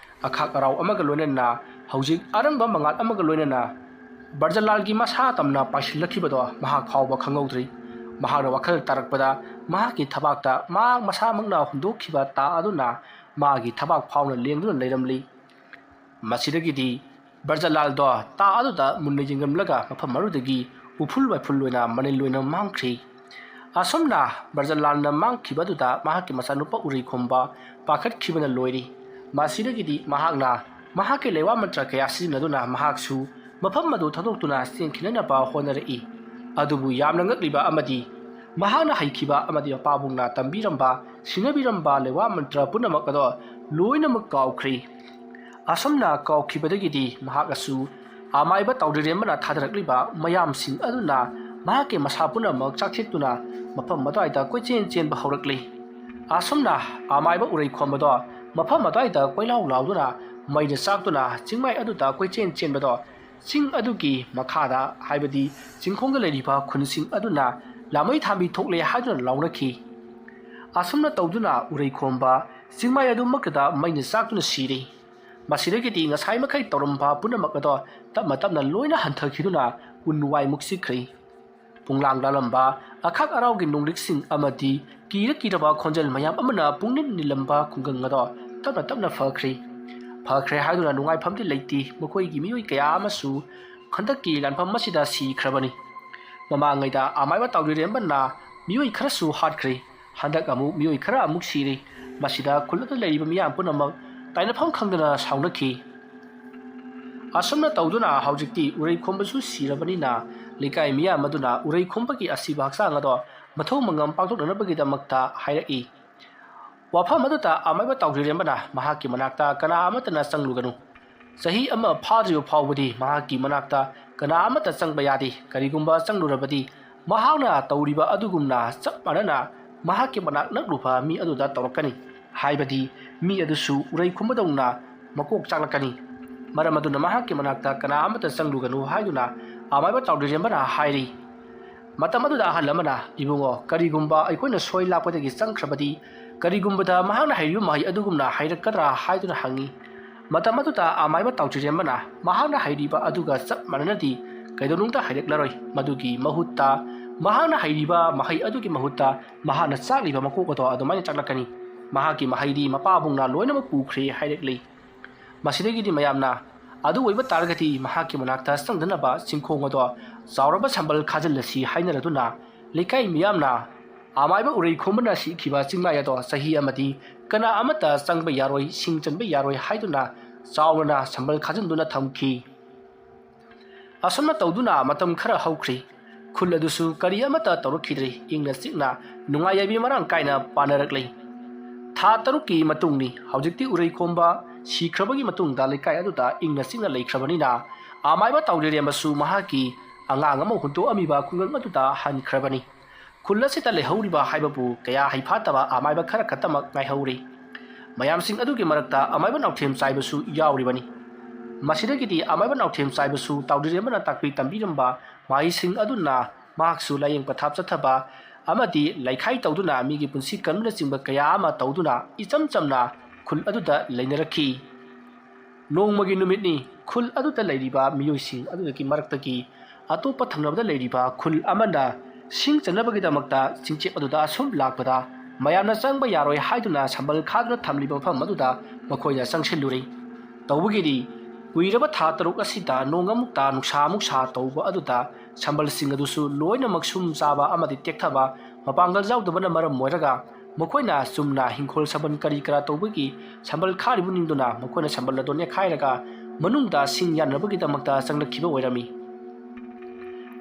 ꯑꯈꯥꯛ ꯑꯔꯥꯎ ꯑꯃꯒ ꯂꯣꯏꯅꯅ ꯍꯧꯖꯤꯛ ꯑꯔꯪꯕ ꯃꯉꯥꯜ ꯑꯃꯒ ꯂꯣꯏꯅꯅ ꯕ꯭ꯔꯖꯂꯥꯜꯒꯤ ꯃꯁꯥ ꯇꯝꯅ ꯄꯥꯏꯁꯤꯜꯂꯛꯈꯤꯕꯗꯣ ꯃꯍꯥꯛ ꯐꯥꯎꯕ ꯈꯪꯍꯧꯗ꯭ꯔꯤ꯫ ꯃꯍꯥꯛꯅ ꯋꯥꯈꯜ ꯇꯥꯔꯛꯄꯗ ꯃꯍꯥꯛꯀꯤ ꯊꯕꯥꯛꯇ ꯃꯍꯥꯛ ꯃꯁꯥꯃꯛꯅ ꯍꯨꯟꯗꯣꯛꯈꯤꯕ ꯇꯥ ꯑꯗꯨꯅ ꯃꯥꯒꯤ ꯊꯕꯥꯛ ꯐꯥꯎꯅ ꯂꯦꯡꯗꯨꯅ ꯂꯩꯔꯝꯂꯤ꯫ ꯃꯁꯤꯗꯒꯤꯗꯤ ꯕ꯭ꯔꯖꯂꯥꯜꯗꯣ ꯇꯥ ꯑꯗꯨꯗ ꯃꯨꯟꯅ ꯌꯦꯡꯂꯝꯂꯒ ꯃꯐꯝ ꯑꯗꯨꯗꯒꯤ ꯎꯐꯨꯜ ꯋꯥꯏꯐꯨꯜ ꯑꯣꯏꯅ ꯃꯅꯤꯜ ꯑꯣꯏꯅ ꯃꯥꯡꯈ꯭ꯔꯤ꯫ ꯑꯁꯨꯝꯅ ꯕ꯭ꯔꯖꯂꯥꯜꯅ ꯃꯥꯡꯈꯤꯕ ꯑꯗꯨꯗ ꯃꯍꯥꯛꯀꯤ ꯃꯆꯥꯅꯨꯄꯥ ꯎꯔꯩꯈꯣꯝꯕ ꯄꯥꯈꯠꯈꯤꯕꯅ ꯂꯣꯏꯔꯤ꯫ ꯃꯁꯤꯗꯒꯤꯗꯤ ꯃꯍꯥꯛꯅ ꯃꯍꯥꯛꯀꯤ ꯂꯩꯋꯥ ꯃꯟꯇ꯭ꯔ ꯀꯌꯥ ꯁꯤꯖꯤꯟꯅꯗꯨꯅ ꯃꯍꯥꯛꯁꯨ ꯃꯐꯝ ꯑꯗꯨ ꯊꯥꯗꯣꯛꯇꯨꯅ ꯆꯦꯟꯈꯤꯅꯅꯕ ꯍꯣꯠꯅꯔꯛꯏ꯫ ꯑꯗꯨꯕꯨ ꯌꯥꯝꯅ ꯉꯛꯂꯤꯕ ꯑꯃꯗꯤ ꯃꯍꯥꯛꯅ ꯍꯩꯈꯤꯕ ꯑꯃꯗꯤ ꯃꯄꯥꯕꯨꯡꯅ ꯇꯝꯕꯤꯔꯝꯕ, ꯁꯤꯟꯅꯕꯤꯔꯝꯕ ꯂꯩꯋꯥ ꯃꯟꯇ꯭ꯔ ꯄꯨꯝꯅꯃꯛ ꯑꯗꯣ ꯂꯣꯏꯅꯃꯛ ꯀꯥꯎꯈ꯭ꯔꯦ꯫ ꯑꯁꯨꯝꯅ ꯀꯥꯎꯈꯤꯕꯗꯒꯤꯗꯤ ꯃꯍꯥꯛ ꯑꯁꯨ ꯑꯃꯥꯏꯕ ꯇꯥꯎꯗ꯭ꯔꯤꯔꯦꯝꯕꯅ ꯊꯥꯗꯔꯛꯂꯤꯕ ꯃꯌꯥꯝꯁꯤꯡ ꯑꯗꯨꯅ ꯃꯍꯥꯛꯀꯤ ꯃꯁꯥ ꯄꯨꯝꯅꯃꯛ ꯆꯥꯛꯊꯦꯛꯇꯨꯅ ꯃꯐꯝ ꯑꯗꯨꯋꯥꯏꯗ ꯀꯣꯏꯆꯦꯟ ꯆꯦꯟꯕ ꯍꯧꯔꯛꯂꯤ꯫ ꯑꯁꯨꯝꯅ ꯑꯃꯥꯏꯕ ꯎꯔꯩ ꯈꯣꯝꯕꯗꯣ ꯃꯐꯝ ꯑꯗꯨꯋꯥꯏꯗ ꯀꯣꯏꯂꯥꯎ ꯂꯥꯎꯗꯨꯅ ꯃꯩꯅ ꯆꯥꯛꯇꯨꯅ ꯆꯤꯡꯃꯥꯏ ꯑꯗꯨꯗ ꯀꯣꯏꯆꯦꯟ ꯆꯦꯟꯕꯗꯣ ꯆꯤꯡ ꯑꯗꯨꯒꯤ ꯃꯈꯥꯗ, ꯍꯥꯏꯕꯗꯤ ꯆꯤꯡꯈꯣꯡꯗ ꯂꯩꯔꯤꯕ ꯈꯨꯟꯁꯤꯡ ꯑꯗꯨꯅ ꯂꯥꯃꯩ ꯊꯥꯟꯕꯤ ꯊꯣꯛꯂꯦ ꯍꯥꯏꯗꯨꯅ ꯂꯥꯎꯅꯈꯤ꯫ ꯑꯁꯨꯝꯅ ꯇꯧꯗꯨꯅ ꯎꯔꯩ ꯈꯣꯝꯕ ꯆꯤꯡꯃꯥꯏ ꯑꯗꯨꯃꯛꯇꯗ ꯃꯩꯅ ꯆꯥꯛꯇꯨꯅ ꯁꯤꯔꯦ꯫ ꯃꯁꯤꯗꯒꯤꯗꯤ ꯉꯁꯥꯏ ꯃꯈꯩ ꯇꯧꯔꯝꯕ ꯄꯨꯝꯅꯃꯛ ꯑꯗꯣ ꯇꯞꯅ ꯇꯞꯅ ꯂꯣꯏꯅ ꯍꯟꯊꯈꯤꯗꯨꯅ ꯎꯟ ꯋꯥꯏ ꯃꯨꯛꯁꯤꯈ꯭ꯔꯦ꯫ ꯄꯨꯡꯂꯥꯡ ꯂꯥꯂꯝꯕ ꯑꯈꯥꯛ ꯑꯔꯥꯎꯒꯤ ꯅꯣꯡꯂꯤꯛꯁꯤꯡ ꯑꯃꯗꯤ ꯀꯤꯔ ꯀꯤꯔꯕ ꯈꯣꯟꯖꯦꯜ ꯃꯌꯥꯝ ꯑꯃꯅ ꯄꯨꯡꯅꯤꯜ ꯅꯤꯜꯂꯝꯕ ꯈꯨꯡꯒꯪ ꯑꯗꯣ ꯇꯞꯅ ꯇꯞꯅ ꯐꯈ꯭ꯔꯦ꯫ ꯐꯈ꯭ꯔꯦ ꯍꯥꯏꯗꯨꯅ ꯅꯨꯡꯉꯥꯏꯐꯝꯗꯤ ꯂꯩꯇꯦ꯫ ꯃꯈꯣꯏꯒꯤ ꯃꯤꯑꯣꯏ ꯀꯌꯥ ꯑꯃꯁꯨ ꯍꯟꯗꯛꯀꯤ ꯂꯥꯟꯐꯝ ꯑꯁꯤꯗ ꯁꯤꯈ꯭ꯔꯕꯅꯤ꯫ ꯃꯃꯥꯡꯉꯩꯗ ꯑꯃꯥꯏꯕ ꯇꯥꯎꯗ꯭ꯔꯤꯔꯦꯝꯕꯅ ꯃꯤꯑꯣꯏ ꯈꯔꯁꯨ ꯍꯥꯠꯈ꯭ꯔꯦ꯫ ꯍꯟꯗꯛ ꯑꯃꯨꯛ ꯃꯤꯑꯣꯏ ꯈꯔ ꯑꯃꯨꯛ ꯁꯤꯔꯦ꯫ ꯃꯁꯤꯗ ꯈꯨꯜ ꯑꯗꯨꯗ ꯂꯩꯔꯤꯕ ꯃꯤꯌꯥꯝ ꯄꯨꯝꯅꯃꯛ ꯇꯥꯏꯅꯐꯝ ꯈꯪꯗꯅ ꯁꯥꯎꯅꯈꯤ꯫ ꯑꯁꯨꯝꯅ ꯇꯧꯗꯨꯅ ꯍꯧꯖꯤꯛꯇꯤ ꯎꯔꯩ ꯈꯣꯝꯕꯁꯨ ꯁꯤꯔꯕꯅꯤꯅ ꯂꯩꯀꯥꯏ ꯃꯤꯌꯥꯝ ꯑꯗꯨꯅ ꯎꯔꯩ ꯈꯣꯝꯕꯒꯤ ꯑꯁꯤꯕ ꯍꯛꯆꯥꯡ ꯑꯗꯣ ꯃꯊꯧ ꯃꯉꯝ ꯄꯥꯡꯊꯣꯛꯅꯅꯕꯒꯤꯗꯃꯛꯇ ꯍꯥꯏꯔꯛꯏ꯫ ꯋꯥꯐꯝ ꯑꯗꯨꯗ ꯑꯃꯥꯏꯕ ꯇꯥꯎꯗ꯭ꯔꯤꯔꯦꯝꯕꯅ ꯃꯍꯥꯛꯀꯤ ꯃꯅꯥꯛꯇ ꯀꯅꯥ ꯑꯃꯠꯇꯅ ꯆꯪꯂꯨꯒꯅꯨ꯫ ꯆꯍꯤ ꯑꯃ ꯐꯥꯗ꯭ꯔꯤꯕ ꯐꯥꯎꯕꯗꯤ ꯃꯍꯥꯛꯀꯤ ꯃꯅꯥꯛꯇ ꯀꯅꯥ ꯑꯃꯠꯇ ꯆꯪꯕ ꯌꯥꯗꯦ꯫ ꯀꯔꯤꯒꯨꯝꯕ ꯆꯪꯂꯨꯔꯕꯗꯤ ꯃꯍꯥꯛꯅ ꯇꯧꯔꯤꯕ ꯑꯗꯨꯒꯨꯝꯅ ꯆꯞ ꯃꯥꯟꯅꯅ ꯃꯍꯥꯛꯀꯤ ꯃꯅꯥꯛ ꯅꯛꯂꯨꯕ ꯃꯤ ꯑꯗꯨꯗ ꯇꯧꯔꯛꯀꯅꯤ꯫ ꯍꯥꯏꯕꯗꯤ ꯃꯤ ꯑꯗꯨꯁꯨ ꯎꯔꯩ ꯈꯨꯝꯕꯗꯧꯅ ꯃꯀꯣꯛ ꯆꯥꯛꯂꯛꯀꯅꯤ꯫ ꯃꯔꯝ ꯑꯗꯨꯅ ꯃꯍꯥꯛꯀꯤ ꯃꯅꯥꯛꯇ ꯀꯅꯥ ꯑꯃꯠꯇ ꯆꯪꯂꯨꯒꯅꯨ ꯍꯥꯏꯗꯨꯅ ꯑꯃꯥꯏꯕ ꯇꯥꯎꯗ꯭ꯔꯤꯔꯦꯝꯕꯅ ꯍꯥꯏꯔꯤ꯫ ꯃꯇꯝ ꯑꯗꯨꯗ ꯑꯍꯜ ꯑꯃꯅ, "ꯏꯕꯨꯡꯉꯣ, ꯀꯔꯤꯒꯨꯝꯕ ꯑꯩꯈꯣꯏꯅ ꯁꯣꯏ ꯂꯥꯛꯄꯗꯒꯤ ꯆꯪꯈ꯭ꯔꯕꯗꯤ ꯀꯔꯤꯒꯨꯝꯕꯗ ꯃꯍꯥꯛꯅ ꯍꯩꯔꯤꯕ ꯃꯍꯩ ꯑꯗꯨꯒꯨꯝꯅ ꯍꯩꯔꯛꯀꯗ꯭ꯔꯥ?" ꯍꯥꯏꯗꯨꯅ ꯍꯪꯉꯤ꯫ ꯃꯇꯝ ꯑꯗꯨꯗ ꯑꯃꯥꯏꯕ ꯇꯥꯎꯖꯤꯔꯦꯝꯕꯅ ꯃꯍꯥꯛꯅ ꯍꯩꯔꯤꯕ ꯑꯗꯨꯒ ꯆꯞ ꯃꯥꯟꯅꯅꯗꯤ ꯀꯩꯗꯧꯅꯨꯡꯗ ꯍꯩꯔꯛꯂꯔꯣꯏ꯫ ꯃꯗꯨꯒꯤ ꯃꯍꯨꯠꯇ ꯃꯍꯥꯛꯅ ꯍꯩꯔꯤꯕ ꯃꯍꯩ ꯑꯗꯨꯒꯤ ꯃꯍꯨꯠꯇ ꯃꯍꯥꯛꯅ ꯆꯥꯛꯂꯤꯕ ꯃꯀꯣꯛ ꯑꯗꯣ ꯑꯗꯨꯃꯥꯏꯅ ꯆꯥꯛꯂꯛꯀꯅꯤ꯫ ꯃꯍꯥꯛꯀꯤ ꯃꯍꯩꯗꯤ ꯃꯄꯥꯕꯨꯡꯅ ꯂꯣꯏꯅꯃꯛ ꯄꯨꯈ꯭ꯔꯦ ꯍꯥꯏꯔꯛꯂꯤ꯫ ꯃꯁꯤꯗꯒꯤꯗꯤ ꯃꯌꯥꯝꯅ ꯑꯗꯨ ꯑꯣꯏꯕ ꯇꯥꯔꯒꯗꯤ ꯃꯍꯥꯛꯀꯤ ꯃꯅꯥꯛꯇ ꯆꯪꯗꯅꯕ ꯆꯤꯡꯈꯣꯡ ꯑꯗꯣ ꯆꯥꯎꯔꯕ ꯁꯝꯕꯜ ꯈꯥꯖꯤꯜꯂꯁꯤ ꯍꯥꯏꯅꯔꯗꯨꯅ ꯂꯩꯀꯥꯏ ꯃꯤꯌꯥꯝꯅ ꯑꯃꯥꯏꯕ ꯎꯔꯩꯈꯣꯝꯕꯅ ꯁꯤꯈꯤꯕ ꯆꯤꯡꯃꯥꯏ ꯑꯗꯣ ꯆꯍꯤ ꯑꯃꯗꯤ ꯀꯅꯥ ꯑꯃꯠꯇ ꯆꯪꯕ ꯌꯥꯔꯣꯏ, ꯁꯤꯡ ꯆꯟꯕ ꯌꯥꯔꯣꯏ ꯍꯥꯏꯗꯨꯅ ꯆꯥꯎꯅ ꯁꯝꯕꯜ ꯈꯥꯖꯤꯟꯗꯨꯅ ꯊꯝꯈꯤ꯫ ꯑꯁꯨꯝꯅ ꯇꯧꯗꯨꯅ ꯃꯇꯝ ꯈꯔ ꯍꯧꯈ꯭ꯔꯤ꯫ ꯈꯨꯜ ꯑꯗꯨꯁꯨ ꯀꯔꯤ ꯑꯃꯠꯇ ꯇꯧꯔꯛꯈꯤꯗ꯭ꯔꯦ꯫ ꯏꯪꯅ ꯆꯤꯛꯅ ꯅꯨꯡꯉꯥꯏ ꯌꯥꯏꯕꯤ ꯃꯔꯥꯡ ꯀꯥꯏꯅ ꯄꯥꯅꯔꯛꯂꯤ꯫ ꯊꯥ ꯇꯔꯨꯛꯀꯤ ꯃꯇꯨꯡꯅꯤ꯫ ꯍꯧꯖꯤꯛꯇꯤ ꯎꯔꯩꯈꯣꯝꯕ ꯁꯤꯈ꯭ꯔꯕꯒꯤ ꯃꯇꯨꯡꯗ ꯂꯩꯀꯥꯏ ꯑꯗꯨꯗ ꯏꯪꯅ ꯆꯤꯛꯅ ꯂꯩꯈ꯭ꯔꯕꯅꯤꯅ ꯑꯃꯥꯏꯕ ꯇꯥꯎꯖꯤꯔꯦꯝꯕꯁꯨ ꯃꯍꯥꯛꯀꯤ ꯑꯉꯥꯡ ꯑꯃ ꯍꯨꯟꯗꯣꯛꯑꯝꯃꯤꯕ ꯈꯨꯡꯒꯪ ꯑꯗꯨꯗ ꯍꯟꯈ꯭ꯔꯕꯅꯤ꯫ ꯈꯨꯜ ꯑꯁꯤꯗ ꯂꯩꯍꯧꯔꯤꯕ ꯍꯥꯏꯕꯕꯨ ꯀꯌꯥ ꯍꯩꯐꯥꯠꯇꯕ ꯑꯃꯥꯏꯕ ꯈꯔ ꯈꯛꯇꯃꯛ ꯉꯥꯏꯍꯧꯔꯤ꯫ ꯃꯌꯥꯝꯁꯤꯡ ꯑꯗꯨꯒꯤ ꯃꯔꯛꯇ ꯑꯃꯥꯏꯕ ꯅꯥꯎꯊꯦꯝ ꯆꯥꯏꯕꯁꯨ ꯌꯥꯎꯔꯤꯕꯅꯤ꯫ ꯃꯁꯤꯗꯒꯤꯗꯤ ꯑꯃꯥꯏꯕ ꯅꯥꯎꯊꯦꯝ ꯆꯥꯏꯕꯁꯨ ꯇꯥꯎꯖꯤꯔꯦꯝꯕꯅ ꯇꯥꯛꯄꯤ ꯇꯝꯕꯤꯔꯝꯕ ꯃꯍꯩꯁꯤꯡ ꯑꯗꯨꯅ ꯃꯍꯥꯛꯁꯨ ꯂꯥꯏꯌꯦꯡ ꯄꯊꯥꯞ ꯆꯠꯊꯕ ꯑꯃꯗꯤ ꯂꯩꯈꯥꯏ ꯇꯧꯗꯨꯅ ꯃꯤꯒꯤ ꯄꯨꯟꯁꯤ ꯀꯟꯕꯅꯆꯤꯡꯕ ꯀꯌꯥ ꯑꯃ ꯇꯧꯗꯨꯅ ꯏꯆꯝ ꯆꯝꯅ ꯈꯨꯜ ꯑꯗꯨꯗ ꯂꯩꯅꯔꯛꯈꯤ꯫ ꯅꯣꯡꯃꯒꯤ ꯅꯨꯃꯤꯠꯅꯤ꯫ ꯈꯨꯜ ꯑꯗꯨꯗ ꯂꯩꯔꯤꯕ ꯃꯤꯑꯣꯏꯁꯤꯡ ꯑꯗꯨꯗꯒꯤ ꯃꯔꯛꯇꯒꯤ ꯑꯇꯣꯞꯄ ꯊꯪꯅꯕꯗ ꯂꯩꯔꯤꯕ ꯈꯨꯜ ꯑꯃꯅ ꯁꯤꯡ ꯆꯟꯅꯕꯒꯤꯗꯃꯛꯇ ꯆꯤꯡꯆꯦꯞ ꯑꯗꯨꯗ ꯑꯁꯨꯝ ꯂꯥꯛꯄꯗ ꯃꯌꯥꯝꯅ ꯆꯪꯕ ꯌꯥꯔꯣꯏ ꯍꯥꯏꯗꯨꯅ ꯁꯝꯕꯜ ꯈꯥꯗꯨꯅ ꯊꯝꯂꯤꯕ ꯃꯐꯝ ꯑꯗꯨꯗ ꯃꯈꯣꯏꯅ ꯆꯪꯁꯤꯜꯂꯨꯔꯦ꯫ ꯇꯧꯕꯒꯤꯗꯤ ꯀꯨꯏꯔꯕ ꯊꯥ ꯇꯔꯨꯛ ꯑꯁꯤꯗ ꯅꯣꯡ ꯑꯃꯨꯛ ꯇꯥ, ꯅꯨꯡꯁꯥ ꯑꯃꯨꯛ ꯁꯥ ꯇꯧꯕ ꯑꯗꯨꯗ ꯁꯝꯕꯜꯁꯤꯡ ꯑꯗꯨꯁꯨ ꯂꯣꯏꯅꯃꯛ ꯁꯨꯝ ꯆꯥꯕ ꯑꯃꯗꯤ ꯇꯦꯛꯊꯕ, ꯃꯄꯥꯡꯒꯜ ꯌꯥꯎꯗꯕꯅ ꯃꯔꯝ ꯑꯣꯏꯔꯒ ꯃꯈꯣꯏꯅ ꯆꯨꯝꯅ ꯍꯤꯡꯈꯣꯜ ꯁꯝꯕꯜ ꯀꯔꯤ ꯀꯔꯥ ꯇꯧꯕꯒꯤ ꯁꯝꯕꯜ ꯈꯥꯔꯤꯕ ꯅꯤꯡꯗꯨꯅ ꯃꯈꯣꯏꯅ ꯁꯝꯕꯜ ꯑꯗꯨ ꯅꯦꯠꯈꯥꯏꯔꯒ ꯃꯅꯨꯡꯗ ꯁꯤꯡ ꯌꯥꯟꯅꯕꯒꯤꯗꯃꯛꯇ ꯆꯪꯂꯛꯈꯤꯕ ꯑꯣꯏꯔꯝꯃꯤ꯫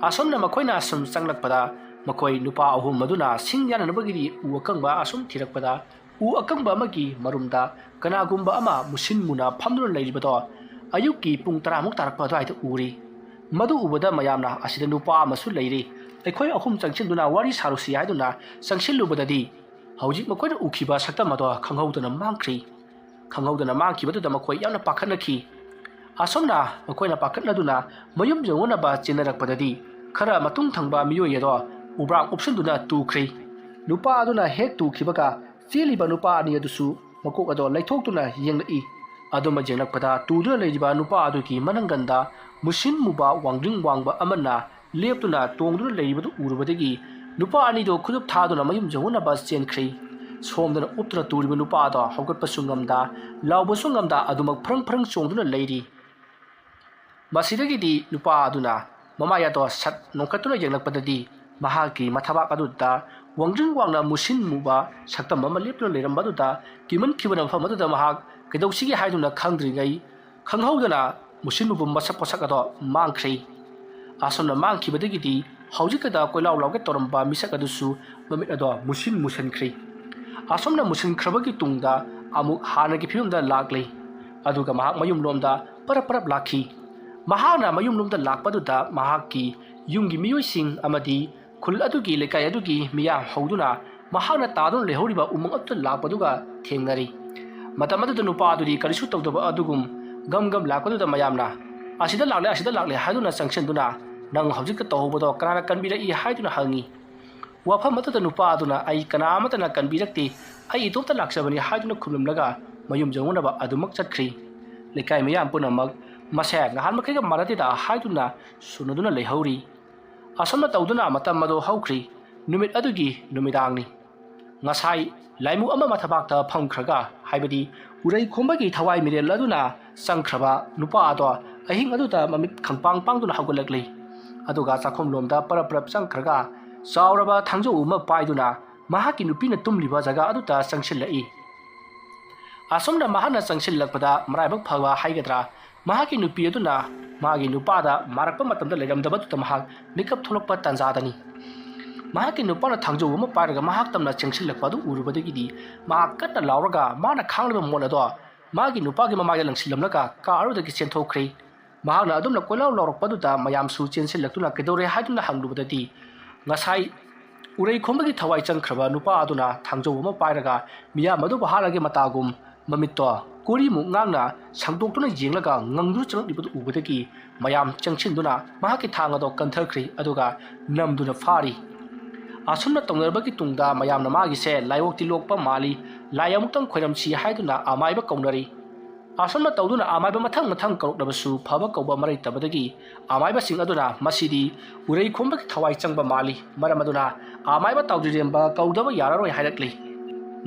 ꯑꯁꯨꯝꯅ ꯃꯈꯣꯏꯅ ꯑꯁꯨꯝ ꯆꯪꯂꯛꯄꯗ ꯃꯈꯣꯏ ꯅꯨꯄꯥ ꯑꯍꯨꯝ ꯑꯗꯨꯅ ꯁꯤꯡ ꯌꯥꯟꯅꯅꯕꯒꯤꯗꯤ ꯎ ꯑꯀꯪꯕ ꯑꯁꯨꯝ ꯊꯤꯔꯛꯄꯗ ꯎ ꯑꯀꯪꯕ ꯑꯃꯒꯤ ꯃꯔꯨꯝꯗ ꯀꯅꯥꯒꯨꯝꯕ ꯑꯃ ꯃꯨꯁꯤꯟ ꯃꯨꯅ ꯐꯝꯗꯨꯅ ꯂꯩꯔꯤꯕꯗꯣ ꯑꯌꯨꯛꯀꯤ ꯄꯨꯡ ꯇꯔꯥꯃꯨꯛ ꯇꯥꯔꯛꯄ ꯑꯗꯨꯋꯥꯏꯗ ꯎꯔꯤ꯫ ꯃꯗꯨ ꯎꯕꯗ ꯃꯌꯥꯝꯅ "ꯑꯁꯤꯗ ꯅꯨꯄꯥ ꯑꯃꯁꯨ ꯂꯩꯔꯤ, ꯑꯩꯈꯣꯏ ꯑꯍꯨꯝ ꯆꯪꯁꯤꯟꯗꯨꯅ ꯋꯥꯔꯤ ꯁꯥꯔꯨꯁꯤ" ꯍꯥꯏꯗꯨꯅ ꯆꯪꯁꯤꯜꯂꯨꯕꯗꯗꯤ ꯍꯧꯖꯤꯛ ꯃꯈꯣꯏꯅ ꯎꯈꯤꯕ ꯁꯛꯇꯝ ꯑꯗꯣ ꯈꯪꯍꯧꯗꯅ ꯃꯥꯡꯈ꯭ꯔꯤ꯫ ꯈꯪꯍꯧꯗꯅ ꯃꯥꯡꯈꯤꯕꯗꯨꯗ ꯃꯈꯣꯏ ꯌꯥꯝꯅ ꯄꯥꯈꯠꯅꯈꯤ꯫ ꯑꯁꯨꯝꯅ ꯃꯈꯣꯏꯅ ꯄꯥꯈꯠꯅꯗꯨꯅ ꯃꯌꯨꯝ ꯌꯧꯅꯅꯕ ꯆꯦꯟꯅꯔꯛꯄꯗꯗꯤ ꯈꯔ ꯃꯇꯨꯡ ꯊꯪꯕ ꯃꯤꯑꯣꯏ ꯑꯗꯣ ꯎꯕ꯭ꯔꯥꯡ ꯎꯞꯁꯤꯟꯗꯨꯅ ꯇꯨꯈ꯭ꯔꯤ꯫ ꯅꯨꯄꯥ ꯑꯗꯨꯅ ꯍꯦꯛ ꯇꯨꯈꯤꯕꯒ ꯆꯦꯜꯂꯤꯕ ꯅꯨꯄꯥ ꯑꯅꯤ ꯑꯗꯨꯁꯨ ꯃꯀꯣꯛ ꯑꯗꯣ ꯂꯩꯊꯣꯛꯇꯨꯅ ꯌꯦꯡꯂꯛꯏ꯫ ꯑꯗꯨꯃꯛ ꯌꯦꯡꯂꯛꯄꯗ ꯇꯨꯗꯨꯅ ꯂꯩꯔꯤꯕ ꯅꯨꯄꯥ ꯑꯗꯨꯒꯤ ꯃꯅꯪꯒꯟꯗ ꯃꯨꯁꯤꯟ ꯃꯨꯕ ꯋꯥꯡꯗ꯭ꯔꯤꯡ ꯋꯥꯡꯕ ꯑꯃꯅ ꯂꯦꯞꯇꯨꯅ ꯇꯣꯡꯗꯨꯅ ꯂꯩꯔꯤꯕꯗꯨ ꯎꯔꯨꯕꯗꯒꯤ ꯅꯨꯄꯥ ꯑꯅꯤꯗꯨ ꯈꯨꯗꯨꯞ ꯊꯥꯗꯨꯅ ꯃꯌꯨꯝ ꯌꯧꯅꯅꯕ ꯆꯦꯟꯈ꯭ꯔꯤ꯫ ꯁꯣꯝꯗꯅ ꯎꯞꯇꯨꯅ ꯇꯨꯔꯤꯕ ꯅꯨꯄꯥ ꯑꯗꯣ ꯍꯧꯒꯠꯄꯁꯨ ꯉꯝꯗ, ꯂꯥꯎꯕꯁꯨ ꯉꯝꯗ ꯑꯗꯨꯃꯛ ꯐ꯭ꯔꯪ ꯐ꯭ꯔꯪ ꯆꯣꯡꯗꯨꯅ ꯂꯩꯔꯤ꯫ ꯃꯁꯤꯗꯒꯤꯗꯤ ꯅꯨꯄꯥ ꯑꯗꯨꯅ ꯃꯃꯥꯏ ꯑꯗꯣ ꯁꯠ ꯅꯣꯡꯈꯠꯇꯨꯅ ꯌꯦꯡꯂꯛꯄꯗꯗꯤ ꯃꯍꯥꯛꯀꯤ ꯃꯊꯕꯥꯛ ꯑꯗꯨꯗ ꯋꯥꯡꯗ꯭ꯔꯤꯡ ꯋꯥꯡꯅ ꯃꯨꯁꯤꯟ ꯃꯨꯕ ꯁꯛꯇꯝ ꯑꯃ ꯂꯦꯞꯇꯨꯅ ꯂꯩꯔꯝꯕ ꯑꯗꯨꯗ ꯀꯤꯃꯟꯈꯤꯕꯅ ꯃꯐꯝ ꯑꯗꯨꯗ ꯃꯍꯥꯛ ꯀꯩꯗꯧꯁꯤꯒꯦ ꯍꯥꯏꯗꯨꯅ ꯈꯪꯗ꯭ꯔꯤꯉꯩ ꯈꯪꯍꯧꯗꯅ ꯃꯨꯁꯤꯟ ꯃꯨꯕ ꯃꯁꯛ ꯄꯣꯁꯛ ꯑꯗꯣ ꯃꯥꯡꯈ꯭ꯔꯦ꯫ ꯑꯁꯨꯝꯅ ꯃꯥꯡꯈꯤꯕꯗꯒꯤꯗꯤ ꯍꯧꯖꯤꯛꯀꯗ ꯀꯣꯏꯂꯥꯎ ꯂꯥꯎꯒꯦ ꯇꯧꯔꯝꯕ ꯃꯤꯁꯛ ꯑꯗꯨꯁꯨ ꯃꯃꯤꯠ ꯑꯗꯣ ꯃꯨꯁꯤꯟ ꯃꯨꯁꯤꯟꯈ꯭ꯔꯦ꯫ ꯑꯁꯨꯝꯅ ꯃꯨꯁꯤꯟꯈ꯭ꯔꯕꯒꯤ ꯇꯨꯡꯗ ꯑꯃꯨꯛ ꯍꯥꯟꯅꯒꯤ ꯐꯤꯕꯝꯗ ꯂꯥꯛꯂꯦ꯫ ꯑꯗꯨꯒ ꯃꯍꯥꯛ ꯃꯌꯨꯝꯂꯣꯝꯗ ꯄꯔꯞ ꯄꯔꯞ ꯂꯥꯛꯈꯤ꯫ ꯃꯍꯥꯛꯅ ꯃꯌꯨꯝꯂꯣꯝꯗ ꯂꯥꯛꯄꯗꯨꯗ ꯃꯍꯥꯛꯀꯤ ꯌꯨꯝꯒꯤ ꯃꯤꯑꯣꯏꯁꯤꯡ ꯑꯃꯗꯤ ꯈꯨꯜ ꯑꯗꯨꯒꯤ, ꯂꯩꯀꯥꯏ ꯑꯗꯨꯒꯤ ꯃꯤꯌꯥꯝ ꯍꯧꯗꯨꯅ ꯃꯍꯥꯛꯅ ꯇꯥꯗꯨꯅ ꯂꯩꯍꯧꯔꯤꯕ ꯎꯃꯪ ꯑꯗꯨꯗ ꯂꯥꯛꯄꯗꯨꯒ ꯊꯦꯡꯅꯔꯤ꯫ ꯃꯇꯝ ꯑꯗꯨꯗ ꯅꯨꯄꯥ ꯑꯗꯨꯗꯤ ꯀꯔꯤꯁꯨ ꯇꯧꯗꯕ ꯑꯗꯨꯒꯨꯝ ꯒꯝ ꯒꯝ ꯂꯥꯛꯄꯗꯨꯗ ꯃꯌꯥꯝꯅ "ꯑꯁꯤꯗ ꯂꯥꯛꯂꯦ, ꯑꯁꯤꯗ ꯂꯥꯛꯂꯦ" ꯍꯥꯏꯗꯨꯅ ꯆꯪꯁꯤꯟꯗꯨꯅ "ꯅꯪ ꯍꯧꯖꯤꯛꯇ ꯇꯧꯍꯧꯕꯗꯣ ꯀꯅꯥꯅ ꯀꯟꯕꯤꯔꯛꯏ?" ꯍꯥꯏꯗꯨꯅ ꯍꯪꯉꯤ꯫ ꯋꯥꯐꯝ ꯑꯗꯨꯗ ꯅꯨꯄꯥ ꯑꯗꯨꯅ "ꯑꯩ ꯀꯅꯥ ꯑꯃꯠꯇꯅ ꯀꯟꯕꯤꯔꯛꯇꯦ, ꯑꯩ ꯏꯇꯣꯝꯇ ꯂꯥꯛꯆꯕꯅꯤ" ꯍꯥꯏꯗꯨꯅ ꯈꯨꯝꯂꯝꯂꯒ ꯃꯌꯨꯝ ꯌꯧꯅꯅꯕ ꯑꯗꯨꯃꯛ ꯆꯠꯈ꯭ꯔꯤ꯫ ꯂꯩꯀꯥꯏ ꯃꯤꯌꯥꯝ ꯄꯨꯝꯅꯃꯛ "ꯃꯁꯦ ꯅꯍꯥꯟ ꯃꯈꯩꯒ ꯃꯥꯟꯅꯗꯦꯗ" ꯍꯥꯏꯗꯨꯅ ꯁꯨꯅꯗꯨꯅ ꯂꯩꯍꯧꯔꯤ꯫ ꯑꯁꯨꯝꯅ ꯇꯧꯗꯨꯅ ꯃꯇꯝ ꯑꯗꯨ ꯍꯧꯈ꯭ꯔꯤ꯫ ꯅꯨꯃꯤꯠ ꯑꯗꯨꯒꯤ ꯅꯨꯃꯤꯗꯥꯡꯅꯤ꯫ ꯉꯁꯥꯏ ꯂꯥꯏꯃꯨ ꯑꯃ ꯃꯊꯕꯥꯛꯇ ꯐꯝꯈ꯭ꯔꯒ, ꯍꯥꯏꯕꯗꯤ ꯎꯔꯩ ꯈꯣꯝꯕꯒꯤ ꯊꯋꯥꯏ ꯃꯤꯔꯦꯜ ꯑꯗꯨꯅ ꯆꯪꯈ꯭ꯔꯕ ꯅꯨꯄꯥ ꯑꯗꯣ ꯑꯍꯤꯡ ꯑꯗꯨꯗ ꯃꯃꯤꯠ ꯈꯪꯄꯥꯡ ꯄꯥꯡꯗꯨꯅ ꯍꯧꯒꯠꯂꯛꯂꯤ꯫ ꯑꯗꯨꯒ ꯆꯥꯛꯈꯨꯝꯂꯣꯝꯗ ꯄꯔꯞ ꯄꯔꯞ ꯆꯪꯈ꯭ꯔꯒ ꯆꯥꯎꯔꯕ ꯊꯥꯡꯖꯧ ꯑꯃ ꯄꯥꯏꯗꯨꯅ ꯃꯍꯥꯛꯀꯤ ꯅꯨꯄꯤꯅ ꯇꯨꯝꯂꯤꯕ ꯖꯒꯥ ꯑꯗꯨꯗ ꯆꯪꯁꯤꯜꯂꯛꯏ꯫ ꯑꯁꯨꯝꯅ ꯃꯍꯥꯛꯅ ꯆꯪꯁꯤꯜꯂꯛꯄꯗ ꯃꯔꯥꯏꯕꯛ ꯐꯕ ꯍꯥꯏꯒꯗ꯭ꯔꯥ, ꯃꯍꯥꯛꯀꯤ ꯅꯨꯄꯤ ꯑꯗꯨꯅ ꯃꯥꯒꯤ ꯅꯨꯄꯥꯗ ꯃꯥꯔꯛꯄ ꯃꯇꯝꯗ ꯂꯩꯔꯝꯗꯕꯗꯨꯗ ꯃꯍꯥꯛ ꯃꯤꯀꯞ ꯊꯣꯛꯂꯛꯄ ꯇꯥꯟꯖꯥꯗꯅꯤ꯫ ꯃꯍꯥꯛꯀꯤ ꯅꯨꯄꯥꯅ ꯊꯥꯡꯖꯧ ꯑꯃ ꯄꯥꯏꯔꯒ ꯃꯍꯥꯛ ꯇꯝꯅ ꯆꯪꯁꯤꯜꯂꯛꯄ ꯑꯗꯨ ꯎꯔꯨꯕꯗꯒꯤꯗꯤ ꯃꯍꯥꯛ ꯀꯟꯅ ꯂꯥꯎꯔꯒ ꯃꯥꯅ ꯈꯥꯡꯂꯤꯕ ꯃꯣꯟ ꯑꯗꯣ ꯃꯥꯒꯤ ꯅꯨꯄꯥꯒꯤ ꯃꯃꯥꯏꯗ ꯂꯪꯁꯤꯜꯂꯝꯂꯒ ꯀꯥ ꯑꯗꯨꯗꯒꯤ ꯆꯦꯟꯊꯣꯛꯈ꯭ꯔꯦ꯫ ꯃꯍꯥꯛꯅ ꯑꯗꯨꯝꯅ ꯀꯣꯏꯂꯥꯎ ꯂꯥꯎꯔꯛꯄꯗꯨꯗ ꯃꯌꯥꯝꯁꯨ ꯆꯦꯟꯁꯤꯜꯂꯛꯇꯨꯅ "ꯀꯩꯗꯧꯔꯦ?" ꯍꯥꯏꯗꯨꯅ ꯍꯪꯂꯨꯕꯗꯗꯤ, ꯉꯁꯥꯏ ꯎꯔꯩ ꯈꯣꯝꯕꯒꯤ ꯊꯋꯥꯏ ꯆꯪꯈ꯭ꯔꯕ ꯅꯨꯄꯥ ꯑꯗꯨꯅ ꯊꯥꯡꯖꯧ ꯑꯃ ꯄꯥꯏꯔꯒ ꯃꯤꯌꯥꯝ ꯑꯗꯨꯕꯨ ꯍꯥꯠꯂꯒꯦ ꯃꯇꯥꯒꯨꯝ ꯃꯃꯤꯠꯇꯣ ꯀꯣꯔꯤꯃꯨꯛ ꯉꯥꯡꯅ ꯁꯥꯡꯗꯣꯛꯇꯨꯅ ꯌꯦꯡꯂꯒ ꯉꯪꯗꯨꯅ ꯆꯪꯂꯛꯂꯤꯕꯗꯨ ꯎꯕꯗꯒꯤ ꯃꯌꯥꯝ ꯆꯪꯁꯤꯟꯗꯨꯅ ꯃꯍꯥꯛꯀꯤ ꯊꯥꯡ ꯑꯗꯣ ꯀꯟꯊꯈ꯭ꯔꯤ, ꯑꯗꯨꯒ ꯅꯝꯗꯨꯅ ꯐꯥꯔꯤ꯫ ꯑꯁꯨꯝꯅ ꯇꯧꯅꯔꯕꯒꯤ ꯇꯨꯡꯗ ꯃꯌꯥꯝꯅ ꯃꯥꯒꯤꯁꯦ ꯂꯥꯏꯑꯣꯛꯇꯤ ꯂꯣꯛꯄ ꯃꯥꯜꯂꯤ, ꯂꯥꯏ ꯑꯃꯨꯛꯇꯪ ꯈꯣꯏꯔꯝꯁꯤ ꯍꯥꯏꯗꯨꯅ ꯑꯃꯥꯏꯕ ꯀꯧꯅꯔꯤ꯫ ꯑꯁꯨꯝꯅ ꯇꯧꯗꯨꯅ ꯑꯃꯥꯏꯕ ꯃꯊꯪ ꯃꯊꯪ ꯀꯧꯔꯛꯂꯕꯁꯨ ꯐꯕ ꯀꯧꯕ ꯑꯃ ꯂꯩꯇꯕꯗꯒꯤ ꯑꯃꯥꯏꯕꯁꯤꯡ ꯑꯗꯨꯅ ꯃꯁꯤꯗꯤ ꯎꯔꯩ ꯈꯣꯝꯕꯒꯤ ꯊꯋꯥꯏ ꯆꯪꯕ ꯃꯥꯜꯂꯤ, ꯃꯔꯝ ꯑꯗꯨꯅ ꯑꯃꯥꯏꯕ ꯇꯥꯎꯗ꯭ꯔꯤꯔꯦꯝꯕ ꯀꯧꯗꯕ ꯌꯥꯔꯔꯣꯏ ꯍꯥꯏꯔꯛꯂꯤ꯫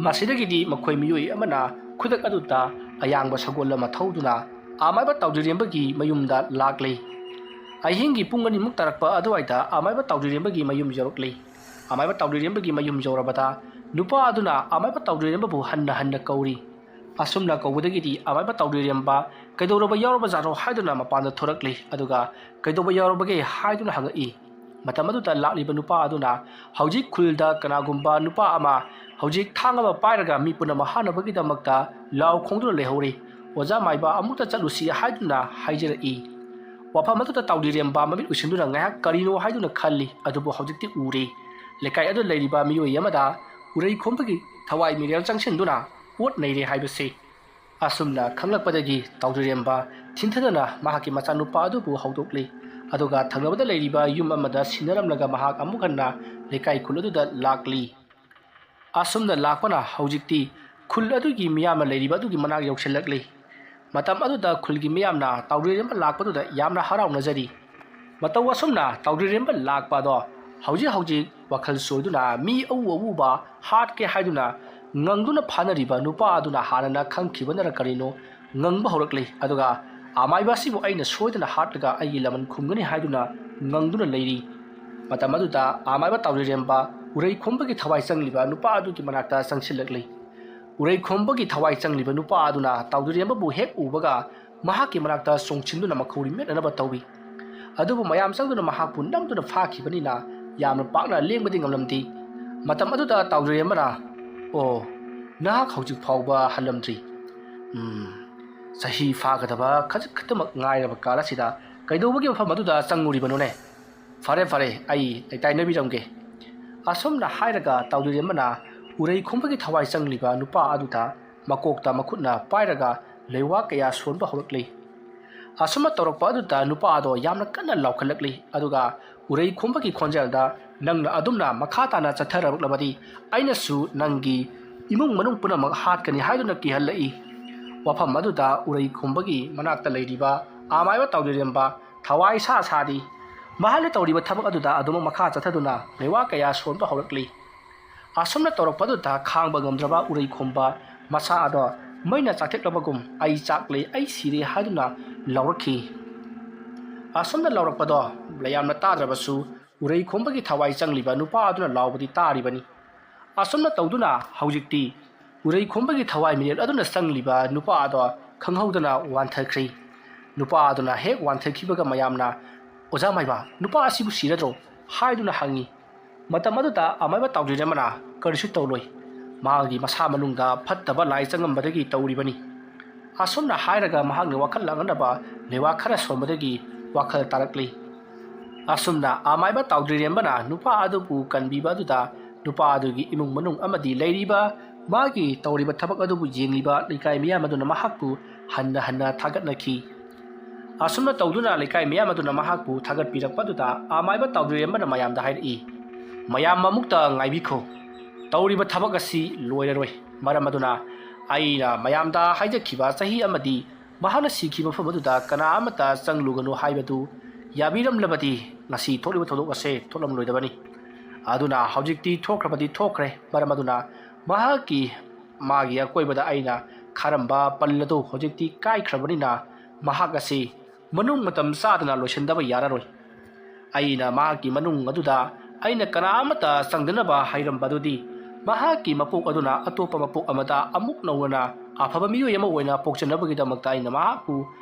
ꯃꯁꯤꯗꯒꯤꯗꯤ ꯃꯈꯣꯏ ꯃꯤꯑꯣꯏ ꯑꯃꯅ ꯈꯨꯗꯛ ꯑꯗꯨꯗ ꯑꯌꯥꯡꯕ ꯁꯒꯣꯜ ꯑꯃ ꯊꯧꯗꯨꯅ ꯑꯃꯥꯏꯕ ꯇꯥꯎꯗ꯭ꯔꯤꯔꯦꯝꯕꯒꯤ ꯃꯌꯨꯝꯗ ꯂꯥꯛꯂꯤ꯫ ꯑꯍꯤꯡꯒꯤ ꯄꯨꯡ ꯑꯅꯤꯃꯨꯛ ꯇꯥꯔꯛꯄ ꯑꯗꯨꯋꯥꯏꯗ ꯑꯃꯥꯏꯕ ꯇꯥꯎꯗ꯭ꯔꯤꯔꯦꯝꯕꯒꯤ ꯃꯌꯨꯝ ꯌꯧꯔꯛꯂꯤ꯫ ꯑꯃꯥꯏꯕ ꯇꯥꯎꯗ꯭ꯔꯤꯔꯦꯝꯕꯒꯤ ꯃꯌꯨꯝ ꯌꯧꯔꯕꯗ ꯅꯨꯄꯥ ꯑꯗꯨꯅ ꯑꯃꯥꯏꯕ ꯇꯥꯎꯗ꯭ꯔꯤꯔꯦꯝꯕꯕꯨ ꯍꯟꯅ ꯍꯟꯅ ꯀꯧꯔꯤ꯫ ꯑꯁꯨꯝꯅ ꯀꯧꯕꯗꯒꯤꯗꯤ ꯑꯃꯥꯏꯕ ꯇꯥꯎꯗ꯭ꯔꯤꯔꯦꯝꯕ ꯀꯩꯗꯧꯔꯕ ꯌꯥꯎꯔꯕ ꯖꯥꯠꯅꯣ ꯍꯥꯏꯗꯨꯅ ꯃꯄꯥꯟꯗ ꯊꯣꯔꯛꯂꯤ, ꯑꯗꯨꯒ "ꯀꯩꯗꯧꯕ ꯌꯥꯎꯔꯕꯒꯦ?" ꯍꯥꯏꯗꯨꯅ ꯍꯪꯉꯛꯏ꯫ ꯃꯇꯝ ꯑꯗꯨꯗ ꯂꯥꯛꯂꯤꯕ ꯅꯨꯄꯥ ꯑꯗꯨꯅ ꯍꯧꯖꯤꯛ ꯈꯨꯜꯗ ꯀꯅꯥꯒꯨꯝꯕ ꯅꯨꯄꯥ ꯑꯃ ꯍꯧꯖꯤꯛ ꯊꯥꯡ ꯑꯃ ꯄꯥꯏꯔꯒ ꯃꯤ ꯄꯨꯝꯅꯃꯛ ꯍꯥꯠꯅꯕꯒꯤꯗꯃꯛꯇ ꯂꯥꯎ ꯈꯣꯡꯗꯨꯅ ꯂꯩꯍꯧꯔꯤ, "ꯑꯣꯖꯥ ꯃꯥꯏꯕ, ꯑꯃꯨꯛꯇ ꯆꯠꯂꯨꯁꯤ" ꯍꯥꯏꯗꯨꯅ ꯍꯥꯏꯖꯔꯛꯏ꯫ ꯋꯥꯐꯝ ꯑꯗꯨꯗ ꯇꯥꯎꯗ꯭ꯔꯤꯔꯦꯝꯕ ꯃꯃꯤꯠ ꯎꯏꯁꯤꯟꯗꯨꯅ ꯉꯥꯏꯍꯥꯛ ꯀꯔꯤꯅꯣ ꯍꯥꯏꯗꯨꯅ ꯈꯜꯂꯤ, ꯑꯗꯨꯕꯨ ꯍꯧꯖꯤꯛꯇꯤ ꯎꯔꯦ꯫ ꯂꯩꯀꯥꯏ ꯑꯗꯨ ꯂꯩꯔꯤꯕ ꯃꯤꯑꯣꯏ ꯑꯃꯗ ꯎꯔꯩ ꯈꯣꯝꯕꯒꯤ ꯊꯋꯥꯏ ꯃꯤꯔꯦꯜ ꯆꯪꯁꯤꯟꯗꯨꯅ ꯄꯣꯠ ꯅꯩꯔꯦ ꯍꯥꯏꯕꯁꯤ꯫ ꯑꯁꯨꯝꯅ ꯈꯪꯂꯛꯄꯗꯒꯤ ꯇꯥꯎꯗ꯭ꯔꯤꯔꯦꯝꯕ ꯊꯤꯟꯊꯗꯅ ꯃꯍꯥꯛꯀꯤ ꯃꯆꯥꯅꯨꯄꯥ ꯑꯗꯨꯕꯨ ꯍꯧꯗꯣꯛꯂꯤ, ꯑꯗꯨꯒ ꯊꯪꯅꯕꯗ ꯂꯩꯔꯤꯕ ꯌꯨꯝ ꯑꯃꯗ ꯁꯤꯟꯅꯔꯝꯂꯒ ꯃꯍꯥꯛ ꯑꯃꯨꯛ ꯍꯟꯅ ꯂꯩꯀꯥꯏ ꯈꯨꯜ ꯑꯗꯨꯗ ꯂꯥꯛꯂꯤ꯫ ꯑꯁꯨꯝꯅ ꯂꯥꯛꯄꯅ ꯍꯧꯖꯤꯛꯇꯤ ꯈꯨꯜ ꯑꯗꯨꯒꯤ ꯃꯤꯌꯥꯝꯅ ꯂꯩꯔꯤꯕ ꯑꯗꯨꯒꯤ ꯃꯅꯥꯛ ꯌꯧꯁꯤꯜꯂꯛꯂꯤ꯫ ꯃꯇꯝ ꯑꯗꯨꯗ ꯈꯨꯜꯒꯤ ꯃꯤꯌꯥꯝꯅ ꯇꯥꯎꯗ꯭ꯔꯤꯔꯦꯝꯕ ꯂꯥꯛꯄꯗꯨꯗ ꯌꯥꯝꯅ ꯍꯔꯥꯎꯅꯖꯔꯤ꯫ ꯃꯇꯧ ꯑꯁꯨꯝꯅ ꯇꯥꯎꯗ꯭ꯔꯤꯔꯦꯝꯕ ꯂꯥꯛꯄ ꯑꯗꯣ ꯍꯧꯖꯤꯛ ꯍꯧꯖꯤꯛ ꯋꯥꯈꯜ ꯆꯣꯏꯗꯨꯅ ꯃꯤ ꯑꯎ ꯑꯎꯕ ꯍꯥꯠꯀꯦ ꯍꯥꯏꯗꯨꯅ ꯉꯪꯗꯨꯅ ꯐꯥꯅꯔꯤꯕ ꯅꯨꯄꯥ ꯑꯗꯨꯅ ꯍꯥꯟꯅꯅ ꯈꯪꯈꯤꯕꯅꯔ ꯀꯔꯤꯅꯣ ꯉꯪꯕ ꯍꯧꯔꯛꯂꯤ꯫ ꯑꯗꯨꯒ ꯑꯃꯥꯏꯕ ꯑꯁꯤꯕꯨ ꯑꯩꯅ ꯁꯣꯏꯗꯅ ꯍꯥꯠꯂꯒ ꯑꯩꯒꯤ ꯂꯃꯟ ꯈꯨꯝꯒꯅꯤ ꯍꯥꯏꯗꯨꯅ ꯉꯪꯗꯨꯅ ꯂꯩꯔꯤ꯫ ꯃꯇꯝ ꯑꯗꯨꯗ ꯑꯃꯥꯏꯕ ꯇꯥꯎꯗ꯭ꯔꯤꯔꯦꯝꯕ ꯎꯔꯩ ꯈꯣꯝꯕꯒꯤ ꯊꯋꯥꯏ ꯆꯪꯂꯤꯕ ꯅꯨꯄꯥ ꯑꯗꯨꯒꯤ ꯃꯅꯥꯛꯇ ꯆꯪꯁꯤꯜꯂꯛꯂꯤ꯫ ꯎꯔꯩ ꯈꯣꯝꯕꯒꯤ ꯊꯋꯥꯏ ꯆꯪꯂꯤꯕ ꯅꯨꯄꯥ ꯑꯗꯨꯅ ꯇꯥꯎꯗ꯭ꯔꯤꯔꯦꯝꯕꯕꯨ ꯍꯦꯛ ꯎꯕꯒ ꯃꯍꯥꯛꯀꯤ ꯃꯅꯥꯛꯇ ꯆꯣꯡꯁꯤꯟꯗꯨꯅ ꯃꯈꯧꯔꯤ ꯃꯦꯠꯅꯅꯕ ꯇꯧꯏ꯫ ꯑꯗꯨꯕꯨ ꯃꯌꯥꯝ ꯆꯪꯗꯨꯅ ꯃꯍꯥꯛꯄꯨ ꯅꯝꯗꯨꯅ ꯐꯥꯈꯤꯕꯅꯤꯅ ꯌꯥꯝꯅ ꯄꯥꯛꯅ ꯂꯦꯡꯕꯗꯤ ꯉꯝꯂꯝꯗꯦ꯫ ꯃꯇꯝ ꯑꯗꯨꯗ ꯇꯥꯎꯗ꯭ꯔꯤꯔꯦꯝꯕꯅ, "ꯑꯣ, ꯅꯍꯥꯛ ꯍꯧꯖꯤꯛ ꯐꯥꯎꯕ ꯍꯜꯂꯝꯗ꯭ꯔꯤ꯫ ꯎꯝ, ꯆꯍꯤ ꯐꯥꯒꯗꯕ ꯈꯖꯤꯛ ꯈꯛꯇꯃꯛ ꯉꯥꯏꯔꯕ ꯀꯥꯟ ꯑꯁꯤꯗ ꯀꯩꯗꯧꯕꯒꯤ ꯃꯐꯝ ꯑꯗꯨꯗ ꯆꯪꯉꯨꯔꯤꯕꯅꯣꯅꯦ? ꯐꯔꯦ, ꯐꯔꯦ, ꯑꯩ ꯂꯩꯇꯥꯏꯅꯕꯤꯔꯝꯒꯦ꯫" ꯑꯁꯨꯝꯅ ꯍꯥꯏꯔꯒ ꯇꯥꯎꯗ꯭ꯔꯤꯔꯦꯝꯕꯅ ꯎꯔꯩ ꯈꯣꯝꯕꯒꯤ ꯊꯋꯥꯏ ꯆꯪꯂꯤꯕ ꯅꯨꯄꯥ ꯑꯗꯨꯗ ꯃꯀꯣꯛꯇ ꯃꯈꯨꯠꯅ ꯄꯥꯏꯔꯒ ꯂꯩꯋꯥ ꯀꯌꯥ ꯁꯣꯟꯕ ꯍꯧꯔꯛꯂꯤ꯫ ꯑꯁꯨꯝꯅ ꯇꯧꯔꯛꯄ ꯑꯗꯨꯗ ꯅꯨꯄꯥ ꯑꯗꯣ ꯌꯥꯝꯅ ꯀꯟꯅ ꯂꯥꯎꯈꯠꯂꯛꯂꯤ, ꯑꯗꯨꯒ ꯎꯔꯩ ꯈꯣꯝꯕꯒꯤ ꯈꯣꯟꯖꯦꯜꯗ, "ꯅꯪꯅ ꯑꯗꯨꯝꯅ ꯃꯈꯥ ꯇꯥꯅ ꯆꯠꯊꯔꯛꯂꯕꯗꯤ ꯑꯩꯅꯁꯨ ꯅꯪꯒꯤ ꯏꯃꯨꯡ ꯃꯅꯨꯡ ꯄꯨꯝꯅꯃꯛ ꯍꯥꯠꯀꯅꯤ" ꯍꯥꯏꯗꯨꯅ ꯀꯤꯍꯜꯂꯛꯏ꯫ ꯋꯥꯐꯝ ꯑꯗꯨꯗ ꯎꯔꯩ ꯈꯣꯝꯕꯒꯤ ꯃꯅꯥꯛꯇ ꯂꯩꯔꯤꯕ ꯑꯃꯥꯏꯕ ꯇꯥꯎꯗ꯭ꯔꯤꯔꯦꯝꯕ ꯊꯋꯥꯏ ꯁꯥ ꯁꯥꯔꯤ꯫ ꯃꯍꯥꯛꯅ ꯇꯧꯔꯤꯕ ꯊꯕꯛ ꯑꯗꯨꯗ ꯑꯗꯨꯃꯛ ꯃꯈꯥ ꯆꯠꯊꯗꯨꯅ ꯂꯩꯋꯥ ꯀꯌꯥ ꯁꯣꯟꯕ ꯍꯧꯔꯛꯂꯤ꯫ ꯑꯁꯨꯝꯅ ꯇꯧꯔꯛꯄꯗꯨꯗ ꯈꯥꯡꯕ ꯉꯝꯗ꯭ꯔꯕ ꯎꯔꯩ ꯈꯣꯝꯕ ꯃꯁꯥ ꯑꯗꯣ ꯃꯩꯅ ꯆꯥꯊꯦꯛꯂꯕꯒꯨꯝ "ꯑꯩ ꯆꯥꯛꯂꯦ, ꯑꯩ ꯁꯤꯔꯦ" ꯍꯥꯏꯗꯨꯅ ꯂꯥꯎꯔꯛꯈꯤ꯫ ꯑꯁꯨꯝꯅ ꯂꯥꯎꯔꯛꯄꯗꯣ ꯌꯥꯝꯅ ꯇꯥꯗ꯭ꯔꯕꯁꯨ ꯎꯔꯩ ꯈꯣꯝꯕꯒꯤ ꯊꯋꯥꯏ ꯆꯪꯂꯤꯕ ꯅꯨꯄꯥ ꯑꯗꯨꯅ ꯂꯥꯎꯕꯗꯤ ꯇꯥꯔꯤꯕꯅꯤ꯫ ꯑꯁꯨꯝꯅ ꯇꯧꯗꯨꯅ ꯍꯧꯖꯤꯛꯇꯤ ꯎꯔꯩ ꯈꯣꯝꯕꯒꯤ ꯊꯋꯥꯏ ꯃꯤꯔꯦꯜ ꯑꯗꯨꯅ ꯆꯪꯂꯤꯕ ꯅꯨꯄꯥ ꯑꯗꯣ ꯈꯪꯍꯧꯗꯅ ꯋꯥꯟꯊꯈ꯭ꯔꯦ꯫ ꯅꯨꯄꯥ ꯑꯗꯨꯅ ꯍꯦꯛ ꯋꯥꯟꯊꯈꯤꯕꯒ ꯃꯌꯥꯝꯅ "ꯑꯣꯖꯥ ꯃꯥꯏꯕ, ꯅꯨꯄꯥ ꯑꯁꯤꯕꯨ ꯁꯤꯔꯗ꯭ꯔꯣ?" ꯍꯥꯏꯗꯨꯅ ꯍꯪꯉꯤ꯫ ꯃꯇꯝ ꯑꯗꯨꯗ ꯑꯃꯥꯏꯕ ꯇꯥꯎꯗ꯭ꯔꯤꯔꯦꯝꯕꯅ "ꯀꯔꯤꯁꯨ ꯇꯧꯔꯣꯏ, ꯃꯥꯒꯤ ꯃꯁꯥ ꯃꯅꯨꯡꯗ ꯐꯠꯇꯕ ꯂꯥꯏ ꯆꯪꯉꯝꯕꯗꯒꯤ ꯇꯧꯔꯤꯕꯅꯤ"꯫ ꯑꯁꯨꯝꯅ ꯍꯥꯏꯔꯒ ꯃꯍꯥꯛꯅ ꯋꯥꯈꯜ ꯂꯥꯡꯅꯅꯕ ꯂꯩꯋꯥ ꯈꯔ ꯁꯣꯟꯕꯗꯒꯤ ꯋꯥꯈꯜ ꯇꯥꯔꯛꯂꯤ꯫ ꯑꯁꯨꯝꯅ ꯑꯃꯥꯏꯕ ꯇꯥꯎꯗ꯭ꯔꯤꯔꯦꯝꯕꯅ ꯅꯨꯄꯥ ꯑꯗꯨꯕꯨ ꯀꯟꯕꯤꯕ ꯑꯗꯨꯗ ꯅꯨꯄꯥ ꯑꯗꯨꯒꯤ ꯏꯃꯨꯡ ꯃꯅꯨꯡ ꯑꯃꯗꯤ ꯂꯩꯔꯤꯕ ꯃꯥꯒꯤ ꯇꯧꯔꯤꯕ ꯊꯕꯛ ꯑꯗꯨꯕꯨ ꯌꯦꯡꯂꯤꯕ ꯂꯩꯀꯥꯏ ꯃꯤꯌꯥꯝ ꯑꯗꯨꯅ ꯃꯍꯥꯛꯄꯨ ꯍꯟꯅ ꯍꯟꯅ ꯊꯥꯒꯠꯅꯈꯤ꯫ ꯑꯁꯨꯝꯅ ꯇꯧꯗꯨꯅ ꯂꯩꯀꯥꯏ ꯃꯤꯌꯥꯝ ꯑꯗꯨꯅ ꯃꯍꯥꯛꯄꯨ ꯊꯥꯒꯠꯄꯤꯔꯛꯄ ꯑꯗꯨꯗ ꯑꯃꯥꯏꯕ ꯇꯥꯎꯗ꯭ꯔꯤꯔꯦꯝꯕꯅ ꯃꯌꯥꯝꯗ ꯍꯥꯏꯔꯛꯏ, "ꯃꯌꯥꯝ ꯑꯃꯨꯛꯇ ꯉꯥꯏꯕꯤꯈꯣ, ꯇꯧꯔꯤꯕ ꯊꯕꯛ ꯑꯁꯤ ꯂꯣꯏꯔꯔꯣꯏ꯫ ꯃꯔꯝ ꯑꯗꯨꯅ ꯑꯩꯅ ꯃꯌꯥꯝꯗ ꯍꯥꯏꯖꯈꯤꯕ ꯆꯍꯤ ꯑꯃꯗꯤ ꯃꯍꯥꯛꯅ ꯁꯤꯈꯤꯕ ꯃꯐꯝ ꯑꯗꯨꯗ ꯀꯅꯥ ꯑꯃꯠꯇ ꯆꯪꯂꯨꯒꯅꯨ ꯍꯥꯏꯕꯗꯨ ꯌꯥꯕꯤꯔꯝꯂꯕꯗꯤ ꯉꯁꯤ ꯊꯣꯛꯂꯤꯕ ꯊꯧꯗꯣꯛ ꯑꯁꯦ ꯊꯣꯛꯂꯝꯂꯣꯏꯗꯕꯅꯤ꯫ ꯑꯗꯨꯅ ꯍꯧꯖꯤꯛꯇꯤ ꯊꯣꯛꯈ꯭ꯔꯕꯗꯤ ꯊꯣꯛꯈ꯭ꯔꯦ, ꯃꯔꯝ ꯑꯗꯨꯅ ꯃꯍꯥꯛꯀꯤ, ꯃꯥꯒꯤ ꯑꯀꯣꯏꯕꯗ ꯑꯩꯅ ꯈꯥꯔꯝꯕ ꯄꯜ ꯑꯗꯨ ꯍꯧꯖꯤꯛꯇꯤ ꯀꯥꯏꯈ꯭ꯔꯕꯅꯤꯅ ꯃꯍꯥꯛ ꯑꯁꯤ ꯃꯅꯨꯡ ꯃꯇꯝ ꯆꯥꯗꯅ ꯂꯣꯏꯁꯤꯟꯗꯕ ꯌꯥꯔꯔꯣꯏ꯫ ꯑꯩꯅ ꯃꯍꯥꯛꯀꯤ ꯃꯅꯨꯡ ꯑꯗꯨꯗ ꯑꯩꯅ ꯀꯅꯥ ꯑꯃꯠꯇ ꯆꯪꯗꯅꯕ ꯍꯥꯏꯔꯝꯕꯗꯨꯗꯤ ꯃꯍꯥꯛꯀꯤ ꯃꯄꯣꯛ ꯑꯗꯨꯅ ꯑꯇꯣꯞꯄ ꯃꯄꯣꯛ ꯑꯃꯗ ꯑꯃꯨꯛ ꯅꯧꯅ ꯑꯐꯕ ꯃꯤꯑꯣꯏ ꯑꯃ ꯑꯣꯏꯅ ꯄꯣꯛꯆꯅꯕꯒꯤꯗꯃꯛꯇ ꯑꯩꯅ ꯃꯍꯥꯛꯄꯨ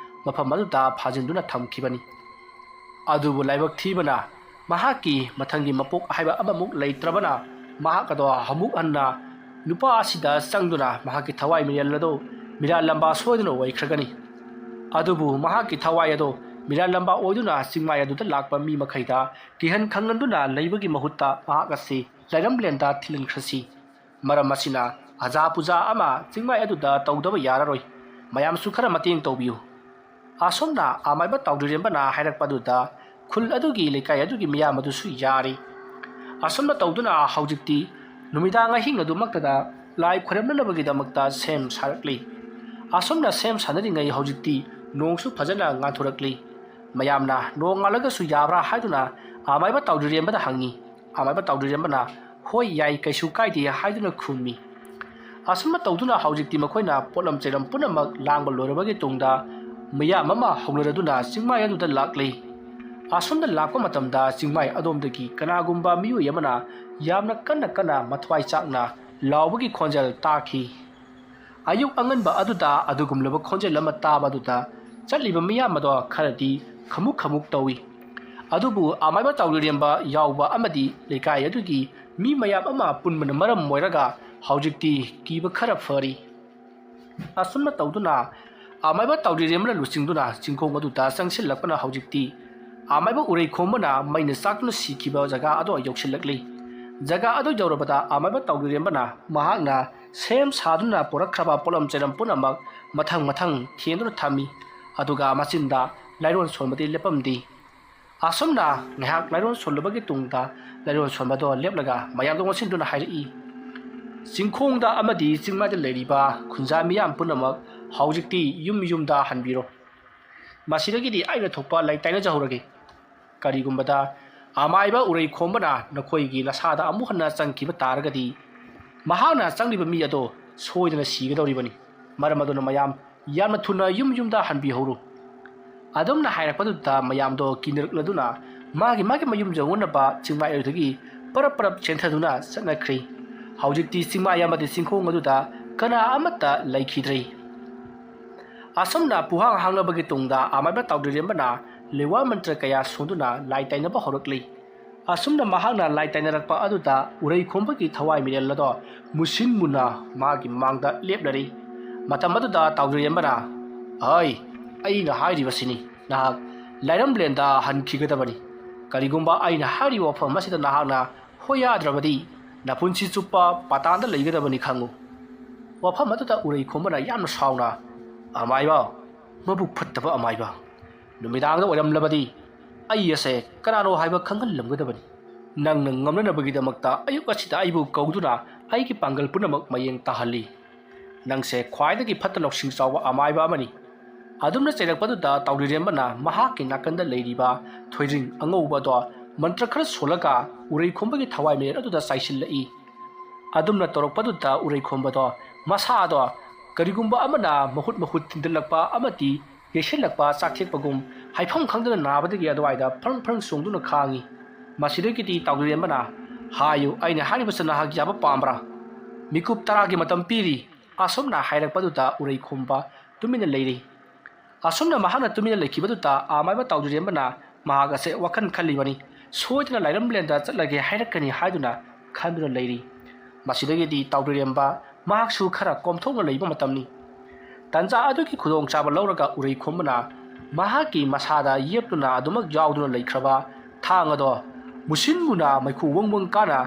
ꯃꯐꯝ ꯑꯗꯨꯗ ꯐꯥꯖꯤꯟꯗꯨꯅ ꯊꯝꯈꯤꯕꯅꯤ꯫ ꯑꯗꯨꯕꯨ ꯂꯥꯏꯕꯛ ꯊꯤꯕꯅ ꯃꯍꯥꯛꯀꯤ ꯃꯊꯪꯒꯤ ꯃꯄꯣꯛ ꯍꯥꯏꯕ ꯑꯃꯃꯨꯛ ꯂꯩꯇ꯭ꯔꯕꯅ ꯃꯍꯥꯛ ꯑꯗꯣ ꯑꯃꯨꯛ ꯍꯟꯅ ꯅꯨꯄꯥ ꯑꯁꯤꯗ ꯆꯪꯗꯨꯅ ꯃꯍꯥꯛꯀꯤ ꯊꯋꯥꯏ ꯃꯤꯔꯦꯜ ꯑꯗꯨ ꯃꯤꯔꯥꯜ ꯂꯝꯕꯥ ꯁꯣꯏꯗꯅ ꯑꯣꯏꯈ꯭ꯔꯒꯅꯤ꯫ ꯑꯗꯨꯕꯨ ꯃꯍꯥꯛꯀꯤ ꯊꯋꯥꯏ ꯑꯗꯨ ꯃꯤꯔꯥꯜ ꯂꯝꯕꯥ ꯑꯣꯏꯗꯨꯅ ꯆꯤꯡꯃꯥꯏ ꯑꯗꯨꯗ ꯂꯥꯛꯄ ꯃꯤ ꯃꯈꯩꯗ ꯀꯤꯍꯟ ꯈꯪꯍꯟꯗꯨꯅ ꯂꯩꯕꯒꯤ ꯃꯍꯨꯠꯇ ꯃꯍꯥꯛ ꯑꯁꯤ ꯂꯩꯔꯝꯂꯦꯟꯗ ꯊꯤꯜꯍꯟꯈ꯭ꯔꯁꯤ꯫ ꯃꯔꯝ ꯑꯁꯤꯅ ꯑꯖꯥ ꯄꯨꯖꯥ ꯑꯃ ꯆꯤꯡꯃꯥꯏ ꯑꯗꯨꯗ ꯇꯧꯗꯕ ꯌꯥꯔꯔꯣꯏ꯫ ꯃꯌꯥꯝꯁꯨ ꯈꯔ ꯃꯇꯦꯡ ꯇꯧꯕꯤꯌꯨ꯫ ꯑꯁꯨꯝꯅ ꯑꯃꯥꯏꯕ ꯇꯥꯎꯗ꯭ꯔꯤꯔꯦꯝꯕꯅ ꯍꯥꯏꯔꯛꯄꯗꯨꯗ ꯈꯨꯜ ꯑꯗꯨꯒꯤ ꯂꯩꯀꯥꯏ ꯑꯗꯨꯒꯤ ꯃꯤꯌꯥꯝ ꯑꯗꯨꯁꯨ ꯌꯥꯔꯤ꯫ ꯑꯁꯨꯝꯅ ꯇꯧꯗꯨꯅ ꯍꯧꯖꯤꯛꯇꯤ ꯅꯨꯃꯤꯗꯥꯡ ꯑꯍꯤꯡ ꯑꯗꯨꯃꯛꯇꯗ ꯂꯥꯏ ꯈꯣꯏꯔꯝꯅꯅꯕꯒꯤꯗꯃꯛꯇ ꯁꯦꯝ ꯁꯥꯔꯛꯂꯤ꯫ ꯑꯁꯨꯝꯅ ꯁꯦꯝ ꯁꯥꯟꯅꯔꯤꯉꯩ ꯍꯧꯖꯤꯛꯇꯤ ꯅꯣꯡꯁꯨ ꯐꯖꯅ ꯉꯥꯟꯊꯣꯔꯛꯂꯤ꯫ ꯃꯌꯥꯝꯅ ꯅꯣꯡ ꯉꯥꯜꯂꯒꯁꯨ ꯌꯥꯕ꯭ꯔꯥ ꯍꯥꯏꯗꯨꯅ ꯑꯃꯥꯏꯕ ꯇꯥꯎꯗ꯭ꯔꯤꯔꯦꯝꯕꯗ ꯍꯪꯉꯤ꯫ ꯑꯃꯥꯏꯕ ꯇꯥꯎꯗ꯭ꯔꯤꯔꯦꯝꯕꯅ "ꯍꯣꯏ, ꯌꯥꯏ, ꯀꯩꯁꯨ ꯀꯥꯏꯗꯦ" ꯍꯥꯏꯗꯨꯅ ꯈꯨꯝꯃꯤ꯫ ꯑꯁꯨꯝꯅ ꯇꯧꯗꯨꯅ ꯍꯧꯖꯤꯛꯇꯤ ꯃꯈꯣꯏꯅ ꯄꯣꯠꯂꯝ ꯆꯩꯂꯝ ꯄꯨꯝꯅꯃꯛ ꯂꯥꯡꯕ ꯂꯣꯏꯔꯕꯒꯤ ꯇꯨꯡꯗ ꯃꯤꯌꯥꯝ ꯑꯃ ꯍꯧꯅꯔꯗꯨꯅ ꯆꯤꯡꯃꯥꯏ ꯑꯗꯨꯗ ꯂꯥꯛꯂꯤ꯫ ꯑꯁꯨꯝꯅ ꯂꯥꯛꯄ ꯃꯇꯝꯗ ꯆꯤꯡꯃꯥꯏ ꯑꯗꯣꯝꯗꯒꯤ ꯀꯅꯥꯒꯨꯝꯕ ꯃꯤꯑꯣꯏ ꯑꯃꯅ ꯌꯥꯝꯅ ꯀꯟꯅ ꯀꯟꯅ ꯃꯊ꯭ꯋꯥꯏ ꯆꯥꯛꯅ ꯂꯥꯎꯕꯒꯤ ꯈꯣꯟꯖꯦꯜ ꯇꯥꯈꯤ꯫ ꯑꯌꯨꯛ ꯑꯉꯟꯕ ꯑꯗꯨꯗ ꯑꯗꯨꯒꯨꯝꯂꯕ ꯈꯣꯟꯖꯦꯜ ꯑꯃ ꯇꯥꯕ ꯑꯗꯨꯗ ꯆꯠꯂꯤꯕ ꯃꯤꯌꯥꯝ ꯑꯗꯣ ꯈꯔꯗꯤ ꯈꯃꯨꯛ ꯈꯃꯨꯛ ꯇꯧꯏ꯫ ꯑꯗꯨꯕꯨ ꯑꯃꯥꯏꯕ ꯇꯥꯎꯔꯤꯔꯦꯝꯕ ꯌꯥꯎꯕ ꯑꯃꯗꯤ ꯂꯩꯀꯥꯏ ꯑꯗꯨꯒꯤ ꯃꯤ ꯃꯌꯥꯝ ꯑꯃ ꯄꯨꯟꯕꯅ ꯃꯔꯝ ꯑꯣꯏꯔꯒ ꯍꯧꯖꯤꯛꯇꯤ ꯀꯤꯕ ꯈꯔ ꯐꯔꯤ꯫ ꯑꯁꯨꯝꯅ ꯇꯧꯗꯨꯅ ꯑꯃꯥꯏꯕ ꯇꯥꯎꯔꯤꯔꯦꯝꯕꯅ ꯂꯨꯆꯤꯡꯗꯨꯅ ꯆꯤꯡꯈꯣꯡ ꯑꯗꯨꯗ ꯆꯪꯁꯤꯜꯂꯛꯄꯅ ꯍꯧꯖꯤꯛꯇꯤ ꯑꯃꯥꯏꯕ ꯎꯔꯩ ꯈꯣꯝꯕꯅ ꯃꯩꯅ ꯆꯥꯛꯇꯨꯅ ꯁꯤꯈꯤꯕ ꯖꯒꯥ ꯑꯗꯣ ꯌꯧꯁꯤꯜꯂꯛꯂꯤ꯫ ꯖꯒꯥ ꯑꯗꯨ ꯌꯧꯔꯕꯗ ꯑꯃꯥꯏꯕ ꯇꯥꯎꯔꯤꯔꯦꯝꯕꯅ ꯃꯍꯥꯛꯅ ꯁꯦꯝ ꯁꯥꯗꯨꯅ ꯄꯨꯔꯛꯈ꯭ꯔꯕ ꯄꯣꯠꯂꯝ ꯆꯩꯂꯝ ꯄꯨꯝꯅꯃꯛ ꯃꯊꯪ ꯃꯊꯪ ꯊꯦꯡꯗꯨꯅ ꯊꯝꯃꯤ꯫ ꯑꯗꯨꯒ ꯃꯆꯤꯟꯗ ꯂꯥꯏꯔꯣꯟ ꯁꯣꯟꯕꯗꯤ ꯂꯦꯞꯄꯝꯗꯦ꯫ ꯑꯁꯨꯝꯅ ꯉꯥꯏꯍꯥꯛ ꯂꯥꯏꯔꯣꯟ ꯁꯣꯜꯂꯨꯕꯒꯤ ꯇꯨꯡꯗ ꯂꯥꯏꯔꯣꯟ ꯁꯣꯟꯕꯗꯣ ꯂꯦꯞꯂꯒ ꯃꯌꯥꯝꯗ ꯑꯣꯟꯁꯤꯟꯗꯨꯅ ꯍꯥꯏꯔꯛꯏ, "ꯆꯤꯡꯈꯣꯡꯗ ꯑꯃꯗꯤ ꯆꯤꯡꯃꯥꯏꯗ ꯂꯩꯔꯤꯕ ꯈꯨꯟꯖꯥ ꯃꯤꯌꯥꯝ ꯄꯨꯝꯅꯃꯛ ꯍꯧꯖꯤꯛꯇꯤ ꯌꯨꯝ ꯌꯨꯝꯗ ꯍꯟꯕꯤꯔꯣ꯫ ꯃꯁꯤꯗꯒꯤꯗꯤ ꯑꯩꯅ ꯊꯣꯛꯄ ꯂꯩ ꯇꯥꯏꯅꯖꯍꯧꯔꯒꯦ꯫ ꯀꯔꯤꯒꯨꯝꯕꯗ ꯑꯃꯥꯏꯕ ꯎꯔꯩ ꯈꯣꯝꯕꯅ ꯅꯈꯣꯏꯒꯤ ꯅꯁꯥꯗ ꯑꯃꯨꯛ ꯍꯟꯅ ꯆꯪꯈꯤꯕ ꯇꯥꯔꯒꯗꯤ, ꯃꯍꯥꯛꯅ ꯆꯪꯂꯤꯕ ꯃꯤ ꯑꯗꯣ ꯁꯣꯏꯗꯅ ꯁꯤꯒꯗꯧꯔꯤꯕꯅꯤ꯫ ꯃꯔꯝ ꯑꯗꯨꯅ ꯃꯌꯥꯝ ꯌꯥꯝꯅ ꯊꯨꯅ ꯌꯨꯝ ꯌꯨꯝꯗ ꯍꯟꯕꯤꯍꯧꯔꯨ"꯫ ꯑꯗꯨꯝꯅ ꯍꯥꯏꯔꯛꯄꯗꯨꯗ ꯃꯌꯥꯝꯗꯣ ꯀꯤꯅꯔꯛꯂꯗꯨꯅ ꯃꯥꯒꯤ ꯃꯥꯒꯤ ꯃꯌꯨꯝ ꯌꯧꯅꯅꯕ ꯆꯤꯡꯃꯥꯏ ꯑꯗꯨꯗꯒꯤ ꯄꯔꯞ ꯄꯔꯞ ꯆꯦꯟꯊꯗꯨꯅ ꯆꯠꯅꯈ꯭ꯔꯦ꯫ ꯍꯧꯖꯤꯛꯇꯤ ꯆꯤꯡꯃꯥꯏ ꯑꯃꯗꯤ ꯆꯤꯡꯈꯣꯡ ꯑꯗꯨꯗ ꯀꯅꯥ ꯑꯃꯠꯇ ꯂꯩꯈꯤꯗ꯭ꯔꯦ꯫ ꯑꯁꯨꯝꯅ ꯄꯨꯍꯥꯡ ꯍꯥꯡꯂꯕꯒꯤ ꯇꯨꯡꯗ ꯑꯃꯥꯏꯕ ꯇꯥꯎꯗ꯭ꯔꯤꯔꯦꯝꯕꯅ ꯂꯩꯋꯥ ꯃꯟꯇ꯭ꯔ ꯀꯌꯥ ꯁꯣꯟꯗꯨꯅ ꯂꯥꯏ ꯇꯥꯏꯅꯕ ꯍꯧꯔꯛꯂꯤ꯫ ꯑꯁꯨꯝꯅ ꯃꯍꯥꯛꯅ ꯂꯥꯏ ꯇꯥꯏꯅꯔꯛꯄ ꯑꯗꯨꯗ ꯎꯔꯩ ꯈꯣꯝꯕꯒꯤ ꯊꯋꯥꯏ ꯃꯤꯔꯦꯜ ꯑꯗꯣ ꯃꯨꯁꯤꯟ ꯃꯨꯟꯅ ꯃꯥꯒꯤ ꯃꯥꯡꯗ ꯂꯦꯞꯂꯔꯤ꯫ ꯃꯇꯝ ꯑꯗꯨꯗ ꯇꯥꯎꯗ꯭ꯔꯤꯔꯦꯝꯕꯅ, "ꯍꯣꯏ, ꯑꯩꯅ ꯍꯥꯏꯔꯤꯕꯁꯤꯅꯤ, ꯅꯍꯥꯛ ꯂꯥꯏꯔꯝꯂꯦꯟꯗ ꯍꯟꯈꯤꯒꯗꯕꯅꯤ꯫ ꯀꯔꯤꯒꯨꯝꯕ ꯑꯩꯅ ꯍꯥꯏꯔꯤꯕ ꯋꯥꯐꯝ ꯑꯁꯤꯗ ꯅꯍꯥꯛꯅ ꯍꯣꯌꯥꯗ꯭ꯔꯕꯗꯤ ꯅꯄꯨꯟꯁꯤ ꯆꯨꯞꯄ ꯄꯥꯇꯥꯟꯗ ꯂꯩꯒꯗꯕꯅꯤ ꯈꯪꯉꯨ"꯫ ꯋꯥꯐꯝ ꯑꯗꯨꯗ ꯎꯔꯩ ꯈꯣꯝꯕꯅ ꯌꯥꯝꯅ ꯁꯥꯎꯅ, "ꯑꯃꯥꯏꯕ, ꯃꯕꯨꯛ ꯐꯠꯇꯕ ꯑꯃꯥꯏꯕ, ꯅꯨꯃꯤꯗꯥꯡꯗ ꯑꯣꯏꯔꯝꯂꯕꯗꯤ ꯑꯩ ꯑꯁꯦ ꯀꯅꯥꯅꯣ ꯍꯥꯏꯕ ꯈꯪꯍꯜꯂꯝꯒꯗꯕꯅꯤ꯫ ꯅꯪꯅ ꯉꯝꯅꯅꯕꯒꯤꯗꯃꯛꯇ ꯑꯌꯨꯛ ꯑꯁꯤꯗ ꯑꯩꯕꯨ ꯀꯧꯗꯨꯅ ꯑꯩꯒꯤ ꯄꯥꯡꯒꯜ ꯄꯨꯝꯅꯃꯛ ꯃꯌꯦꯡ ꯇꯥꯍꯜꯂꯤ꯫ "ꯅꯪꯁꯦ ꯈ꯭ꯋꯥꯏꯗꯒꯤ ꯐꯠꯇ ꯂꯧꯁꯤꯡ ꯆꯥꯎꯕ ꯑꯃꯥꯏꯕ ꯑꯃꯅꯤ"꯫ ꯑꯗꯨꯝꯅ ꯆꯩꯔꯛꯄꯗꯨꯗ ꯇꯥꯎꯗ꯭ꯔꯤꯔꯦꯝꯕꯅ ꯃꯍꯥꯛꯀꯤ ꯅꯥꯀꯟꯗ ꯂꯩꯔꯤꯕ ꯊꯣꯏꯗ꯭ꯔꯤꯡ ꯑꯉꯧꯕ ꯑꯗꯣ ꯃꯟꯇ꯭ꯔ ꯈꯔ ꯁꯣꯜꯂꯒ ꯎꯔꯩꯈꯣꯝꯕꯒꯤ ꯊꯋꯥꯏ ꯃꯔꯦꯜ ꯑꯗꯨꯗ ꯆꯥꯏꯁꯤꯜꯂꯛꯏ꯫ ꯑꯗꯨꯝꯅ ꯇꯧꯔꯛꯄꯗꯨꯗ ꯎꯔꯩꯈꯣꯝꯕꯗꯣ ꯃꯁꯥꯗꯣ ꯀꯔꯤꯒꯨꯝꯕ ꯑꯃꯅ ꯃꯍꯨꯠ ꯃꯍꯨꯠ ꯊꯤꯟꯗꯠꯂꯛꯄ ꯑꯃꯗꯤ ꯌꯩꯁꯤꯜꯂꯛꯄ ꯆꯥꯛꯊꯦꯛꯄꯒꯨꯝ ꯍꯥꯏꯐꯝ ꯈꯪꯗꯅ ꯅꯥꯕꯗꯒꯤ ꯑꯗꯨꯋꯥꯏꯗ ꯐ꯭ꯔꯪ ꯐ꯭ꯔꯪ ꯆꯣꯡꯗꯨꯅ ꯈꯥꯡꯉꯤ꯫ ꯃꯁꯤꯗꯒꯤꯗꯤ ꯇꯥꯎꯗ꯭ꯔꯤꯔꯦꯝꯕꯅ, "ꯍꯥꯏꯌꯨ, ꯑꯩꯅ ꯍꯥꯏꯔꯤꯕꯁꯤ ꯅꯍꯥꯛ ꯌꯥꯕ ꯄꯥꯝꯕ꯭ꯔꯥ? ꯃꯤꯀꯨꯞ ꯇꯔꯥꯒꯤ ꯃꯇꯝ ꯄꯤꯔꯤ"꯫ ꯑꯁꯨꯝꯅ ꯍꯥꯏꯔꯛꯄꯗꯨꯗ ꯎꯔꯩꯈꯣꯝꯕ ꯇꯨꯃꯤꯟꯅ ꯂꯩꯔꯤ꯫ ꯑꯁꯨꯝꯅ ꯃꯍꯥꯛꯅ ꯇꯨꯃꯤꯟꯅ ꯂꯩꯈꯤꯕꯗꯨꯗ ꯑꯃꯥꯏꯕ ꯇꯥꯎꯗ꯭ꯔꯤꯔꯦꯝꯕꯅ ꯃꯍꯥꯛ ꯑꯁꯦ ꯋꯥꯈꯜ ꯈꯜꯂꯤꯕꯅꯤ꯫ ꯁꯣꯏꯗꯅ ꯂꯥꯏꯔꯝꯂꯦꯟꯗ ꯆꯠꯂꯒꯦ ꯍꯥꯏꯔꯛꯀꯅꯤ ꯍꯥꯏꯗꯨꯅ ꯈꯟꯗꯨꯅ ꯂꯩꯔꯤ꯫ ꯃꯁꯤꯗꯒꯤꯗꯤ ꯇꯥꯎꯗ꯭ꯔꯤꯔꯦꯝꯕ ꯃꯍꯥꯛꯁꯨ ꯈꯔ ꯀꯣꯝꯊꯣꯛꯅ ꯂꯩꯕ ꯃꯇꯝꯅꯤ꯫ ꯇꯟꯖꯥ ꯑꯗꯨꯒꯤ ꯈꯨꯗꯣꯡꯆꯥꯕ ꯂꯧꯔꯒ ꯎꯔꯩꯈꯣꯝꯕꯅ ꯃꯍꯥꯛꯀꯤ ꯃꯁꯥꯗ ꯌꯦꯞꯇꯨꯅ ꯑꯗꯨꯃꯛ ꯌꯥꯎꯗꯨꯅ ꯂꯩꯈ꯭ꯔꯕ ꯊꯥꯡ ꯑꯗꯣ ꯃꯨꯁꯤꯟ ꯃꯨꯅ ꯃꯩꯈꯨ ꯋꯪ ꯋꯪ ꯀꯥꯅ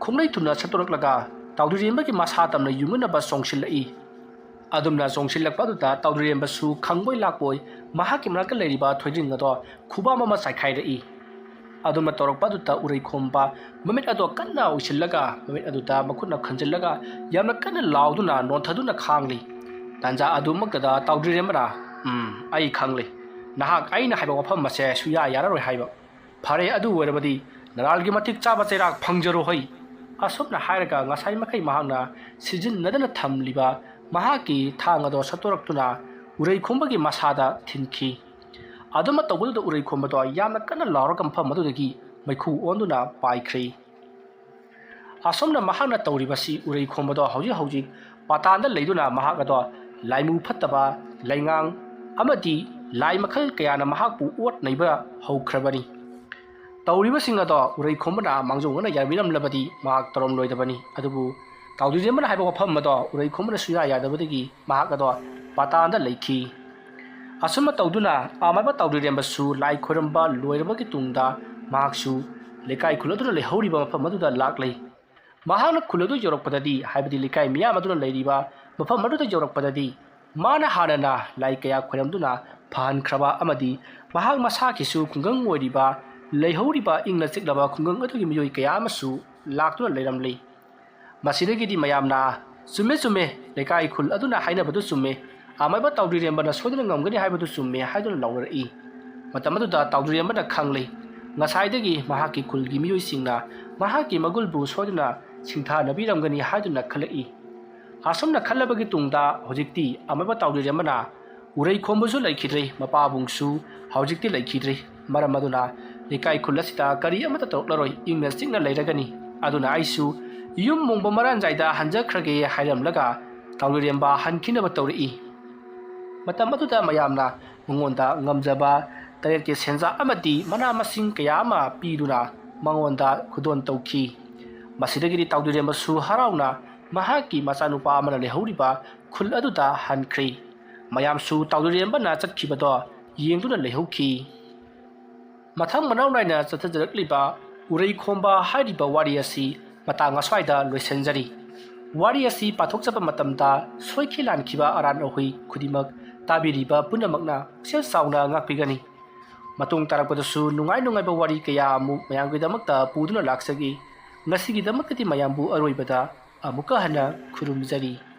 ꯈꯣꯡꯂꯩ ꯊꯨꯝꯅ ꯁꯟꯇꯣꯔꯛꯂꯒ ꯇꯥꯎꯗ꯭ꯔꯤꯔꯦꯝꯕꯒꯤ ꯃꯁꯥ ꯇꯝꯅ ꯌꯨꯡꯅꯅꯕ ꯆꯣꯡꯁꯤꯜꯂꯛꯏ꯫ ꯑꯗꯨꯝꯅ ꯆꯣꯡꯁꯤꯜꯂꯛꯄ ꯑꯗꯨꯗ ꯇꯥꯎꯗ꯭ꯔꯤꯔꯦꯝꯕꯁꯨ ꯈꯪꯕꯣꯏ ꯂꯥꯛꯄꯣꯏ ꯃꯍꯥꯛꯀꯤ ꯃꯅꯥꯛꯇ ꯂꯩꯔꯤꯕ ꯊꯣꯏꯗ꯭ꯔꯤꯡ ꯑꯗꯣ ꯈꯨꯕꯥꯝ ꯑꯃ ꯆꯥꯏꯈꯥꯏꯔꯛꯏ꯫ ꯑꯗꯨꯝꯅ ꯇꯧꯔꯛꯄ ꯑꯗꯨꯗ ꯎꯔꯩꯈꯣꯝꯕ ꯃꯃꯤꯠ ꯑꯗꯣ ꯀꯟꯅ ꯎꯏꯁꯤꯜꯂꯒ ꯃꯃꯤꯠ ꯑꯗꯨꯗ ꯃꯈꯨꯠꯅ ꯈꯟꯖꯤꯜꯂꯒ ꯌꯥꯝꯅ ꯀꯟꯅ ꯂꯥꯎꯗꯨꯅ ꯅꯣꯟꯊꯗꯨꯅ ꯈꯥꯡꯂꯤ꯫ ꯇꯥꯟꯖꯥ ꯑꯗꯨꯃꯛꯇꯗ ꯇꯥꯎꯗ꯭ꯔꯤꯔꯦꯝꯕꯅ, "ꯎꯝ, ꯑꯩ ꯈꯪꯂꯦ꯫ ꯅꯍꯥꯛ ꯑꯩꯅ ꯍꯥꯏꯕ ꯋꯥꯐꯝ ꯑꯁꯦ ꯁꯨꯌꯥ ꯌꯥꯔꯔꯣꯏ ꯍꯥꯏꯕ꯫ ꯐꯔꯦ, ꯑꯗꯨ ꯑꯣꯏꯔꯕꯗꯤ ꯅꯔꯥꯜꯒꯤ ꯃꯇꯤꯛ ꯆꯥꯕ ꯆꯩꯔꯥꯛ ꯐꯪꯖꯔꯣ ꯍꯩ"꯫ ꯑꯁꯨꯝꯅ ꯍꯥꯏꯔꯒ ꯉꯁꯥꯏ ꯃꯈꯩ ꯃꯍꯥꯛꯅ ꯁꯤꯖꯤꯟꯅꯗꯅ ꯊꯝꯂꯤꯕ ꯃꯍꯥꯛꯀꯤ ꯊꯥꯡ ꯑꯗꯣ ꯁꯠꯇꯣꯔꯛꯇꯨꯅ ꯎꯔꯩꯈꯣꯝꯕꯒꯤ ꯃꯁꯥꯗ ꯊꯤꯟꯈꯤ꯫ ꯑꯗꯨꯃ ꯇꯧꯕꯗꯨꯗ ꯎꯔꯩꯈꯣꯝꯕꯗꯣ ꯌꯥꯝꯅ ꯀꯟꯅ ꯂꯥꯎꯔꯒ ꯃꯐꯝ ꯑꯗꯨꯗꯒꯤ ꯃꯩꯈꯨ ꯑꯣꯟꯗꯨꯅ ꯄꯥꯏꯈ꯭ꯔꯦ꯫ ꯑꯁꯨꯝꯅ ꯃꯍꯥꯛꯅ ꯇꯧꯔꯤꯕꯁꯤ ꯎꯔꯩꯈꯣꯝꯕꯗꯣ ꯍꯧꯖꯤꯛ ꯍꯧꯖꯤꯛ ꯄꯥꯇꯥꯟꯗ ꯂꯩꯗꯨꯅ ꯃꯍꯥꯛ ꯑꯗꯣ ꯂꯥꯏꯃꯨ ꯐꯠꯇꯕ, ꯂꯩꯉꯥꯡ ꯑꯃꯗꯤ ꯂꯥꯏ ꯃꯈꯜ ꯀꯌꯥꯅ ꯃꯍꯥꯛꯄꯨ ꯑꯣꯠ ꯅꯩꯕ ꯍꯧꯈ꯭ꯔꯕꯅꯤ꯫ ꯇꯧꯔꯤꯕꯁꯤꯡ ꯑꯗꯣ ꯎꯔꯩꯈꯣꯝꯕꯅ ꯃꯥꯡꯖꯧꯅꯅ ꯌꯥꯕꯤꯔꯝꯂꯕꯗꯤ ꯃꯍꯥꯛ ꯇꯧꯔꯝꯂꯣꯏꯗꯕꯅꯤ꯫ ꯑꯗꯨꯕꯨ ꯇꯥꯎꯗ꯭ꯔꯤꯔꯦꯝꯕꯅ ꯍꯥꯏꯕ ꯋꯥꯐꯝ ꯑꯗꯣ ꯎꯔꯩꯈꯣꯝꯕꯅ ꯁꯨꯌꯥ ꯌꯥꯗꯕꯗꯒꯤ ꯃꯍꯥꯛ ꯑꯗꯣ ꯄꯥꯇꯥꯟꯗ ꯂꯩꯈꯤ꯫ ꯑꯁꯨꯝꯅ ꯇꯧꯗꯨꯅ ꯑꯃꯥꯏꯕ ꯇꯥꯎꯗ꯭ꯔꯤꯔꯦꯝꯕꯁꯨ ꯂꯥꯏ ꯈꯣꯏꯔꯝꯕ ꯂꯣꯏꯔꯕꯒꯤ ꯇꯨꯡꯗ ꯃꯍꯥꯛꯁꯨ ꯂꯩꯀꯥꯏ ꯈꯨꯜ ꯑꯗꯨꯗ ꯂꯩꯍꯧꯔꯤꯕ ꯃꯐꯝ ꯑꯗꯨꯗ ꯂꯥꯛꯂꯦ꯫ ꯃꯍꯥꯛꯅ ꯈꯨꯜ ꯑꯗꯨ ꯌꯧꯔꯛꯄꯗꯗꯤ, ꯍꯥꯏꯕꯗꯤ ꯂꯩꯀꯥꯏ ꯃꯤꯌꯥꯝ ꯑꯗꯨꯅ ꯂꯩꯔꯤꯕ ꯃꯐꯝ ꯑꯗꯨꯗ ꯌꯧꯔꯛꯄꯗꯗꯤ, ꯃꯥꯅ ꯍꯥꯟꯅꯅ ꯂꯥꯏ ꯀꯌꯥ ꯈꯣꯏꯔꯝꯗꯨꯅ ꯐꯍꯟꯈ꯭ꯔꯕ ꯑꯃꯗꯤ ꯃꯍꯥꯛ ꯃꯁꯥꯒꯤꯁꯨ ꯈꯨꯡꯒꯪ ꯑꯣꯏꯔꯤꯕ, ꯂꯩꯍꯧꯔꯤꯕ ꯏꯪꯅ ꯆꯤꯛꯂꯕ ꯈꯨꯡꯒꯪ ꯑꯗꯨꯒꯤ ꯃꯤꯑꯣꯏ ꯀꯌꯥ ꯑꯃꯁꯨ ꯂꯥꯛꯇꯨꯅ ꯂꯩꯔꯝꯂꯤ꯫ ꯃꯁꯤꯗꯒꯤꯗꯤ ꯃꯌꯥꯝꯅ "ꯆꯨꯝꯃꯦ, ꯆꯨꯝꯃꯦ, ꯂꯩꯀꯥꯏ ꯈꯨꯜ ꯑꯗꯨꯅ ꯍꯥꯏꯅꯕꯗꯨ ꯆꯨꯝꯃꯦ꯫ ꯑꯃꯥꯏꯕ ꯇꯥꯎꯗꯨꯏꯔꯦꯝꯕꯅ ꯁꯣꯏꯗꯅ ꯉꯝꯒꯅꯤ ꯍꯥꯏꯕꯗꯨ ꯆꯨꯝꯃꯦ" ꯍꯥꯏꯗꯨꯅ ꯂꯥꯎꯅꯔꯛꯏ꯫ ꯃꯇꯝ ꯑꯗꯨꯗ ꯇꯥꯎꯗꯨꯏꯔꯦꯝꯕꯅ ꯈꯪꯂꯦ, ꯉꯁꯥꯏꯗꯒꯤ ꯃꯍꯥꯛꯀꯤ ꯈꯨꯜꯒꯤ ꯃꯤꯑꯣꯏꯁꯤꯡꯅ ꯃꯍꯥꯛꯀꯤ ꯃꯒꯨꯜꯕꯨ ꯁꯣꯏꯗꯅ ꯁꯤꯡꯊꯥꯅꯕꯤꯔꯝꯒꯅꯤ ꯍꯥꯏꯗꯨꯅ ꯈꯜꯂꯛꯏ꯫ ꯑꯁꯨꯝꯅ ꯈꯜꯂꯕꯒꯤ ꯇꯨꯡꯗ ꯍꯧꯖꯤꯛꯇꯤ ꯑꯃꯥꯏꯕ ꯇꯥꯎꯗꯨꯏꯔꯦꯝꯕꯅ ꯎꯔꯩ ꯈꯣꯝꯕꯁꯨ ꯂꯩꯈꯤꯗ꯭ꯔꯦ, ꯃꯄꯥꯕꯨꯡꯁꯨ ꯍꯧꯖꯤꯛꯇꯤ ꯂꯩꯈꯤꯗ꯭ꯔꯦ꯫ ꯃꯔꯝ ꯑꯗꯨꯅ ꯂꯩꯀꯥꯏ ꯈꯨꯜ ꯑꯁꯤꯗ ꯀꯔꯤ ꯑꯃꯠꯇ ꯇꯧꯔꯛꯂꯔꯣꯏ, ꯏꯪꯅ ꯆꯤꯛꯅ ꯂꯩꯔꯒꯅꯤ꯫ ꯑꯗꯨꯅ ꯑꯩꯁꯨ ꯌꯨꯝ ꯃꯣꯡꯕ ꯃꯔꯥꯟꯖꯥꯏꯗ ꯍꯟꯖꯈ꯭ꯔꯒꯦ ꯍꯥꯏꯔꯝꯂꯒ ꯇꯥꯎꯗꯨꯏꯔꯦꯝꯕ ꯍꯟꯈꯤꯅꯕ ꯇꯧꯔꯛꯏ꯫ ꯃꯇꯝ ꯑꯗꯨꯗ ꯃꯌꯥꯝꯅ ꯃꯉꯣꯟꯗ ꯉꯝꯖꯕ ꯇꯔꯦꯠꯀꯤ ꯁꯦꯟꯖꯥ ꯑꯃꯗꯤ ꯃꯅꯥ ꯃꯁꯤꯡ ꯀꯌꯥ ꯑꯃ ꯄꯤꯗꯨꯅ ꯃꯉꯣꯟꯗ ꯈꯨꯗꯣꯜ ꯇꯧꯈꯤ꯫ ꯃꯁꯤꯗꯒꯤꯗꯤ ꯇꯥꯎꯗꯨꯏꯔꯦꯝꯕꯁꯨ ꯍꯔꯥꯎꯅ ꯃꯍꯥꯛꯀꯤ ꯃꯆꯥꯅꯨꯄꯥ ꯑꯃꯅ ꯂꯩꯍꯧꯔꯤꯕ ꯈꯨꯜ ꯑꯗꯨꯗ ꯍꯟꯈ꯭ꯔꯦ꯫ ꯃꯌꯥꯝꯁꯨ ꯇꯥꯎꯗꯨꯏꯔꯦꯝꯕꯅ ꯆꯠꯈꯤꯕꯗꯣ ꯌꯦꯡꯗꯨꯅ ꯂꯩꯍꯧꯈꯤ꯫ ꯃꯊꯪ ꯃꯅꯥꯎ ꯅꯥꯏꯅ ꯆꯠꯊꯖꯔꯛꯂꯤꯕ ꯎꯔꯩ ꯈꯣꯝꯕ ꯍꯥꯏꯔꯤꯕ ꯋꯥꯔꯤ ꯑꯁꯤ ꯃꯇꯥꯡ ꯑꯁ꯭ꯋꯥꯏꯗ ꯂꯣꯏꯁꯤꯟꯖꯔꯤ꯫ ꯋꯥꯔꯤ ꯑꯁꯤ ꯄꯥꯊꯣꯛꯆꯕ ꯃꯇꯝꯗ ꯁꯣꯏꯈꯤ ꯂꯥꯟꯈꯤꯕ ꯑꯔꯥꯟ ꯑꯍꯣꯏ ꯈꯨꯗꯤꯡꯃꯛ ꯇꯥꯕꯤꯔꯤꯕ ꯄꯨꯝꯅꯃꯛꯅ ꯄꯨꯛꯆꯦꯜ ꯆꯥꯎꯅ ꯉꯥꯛꯄꯤꯒꯅꯤ꯫ ꯃꯇꯨꯡ ꯇꯥꯔꯛꯄꯗꯁꯨ ꯅꯨꯡꯉꯥꯏ ꯅꯨꯡꯉꯥꯏꯕ ꯋꯥꯔꯤ ꯀꯌꯥ ꯑꯃꯨꯛ ꯃꯌꯥꯝꯒꯤꯗꯃꯛꯇ ꯄꯨꯗꯨꯅ ꯂꯥꯛꯆꯒꯦ꯫ ꯉꯁꯤꯒꯤꯗꯃꯛꯇꯗꯤ ꯃꯌꯥꯝꯕꯨ ꯑꯔꯣꯏꯕꯗ ꯑꯃꯨꯛꯀ ꯍꯟꯅ ꯈꯨꯔꯨꯝꯖꯔꯤ꯫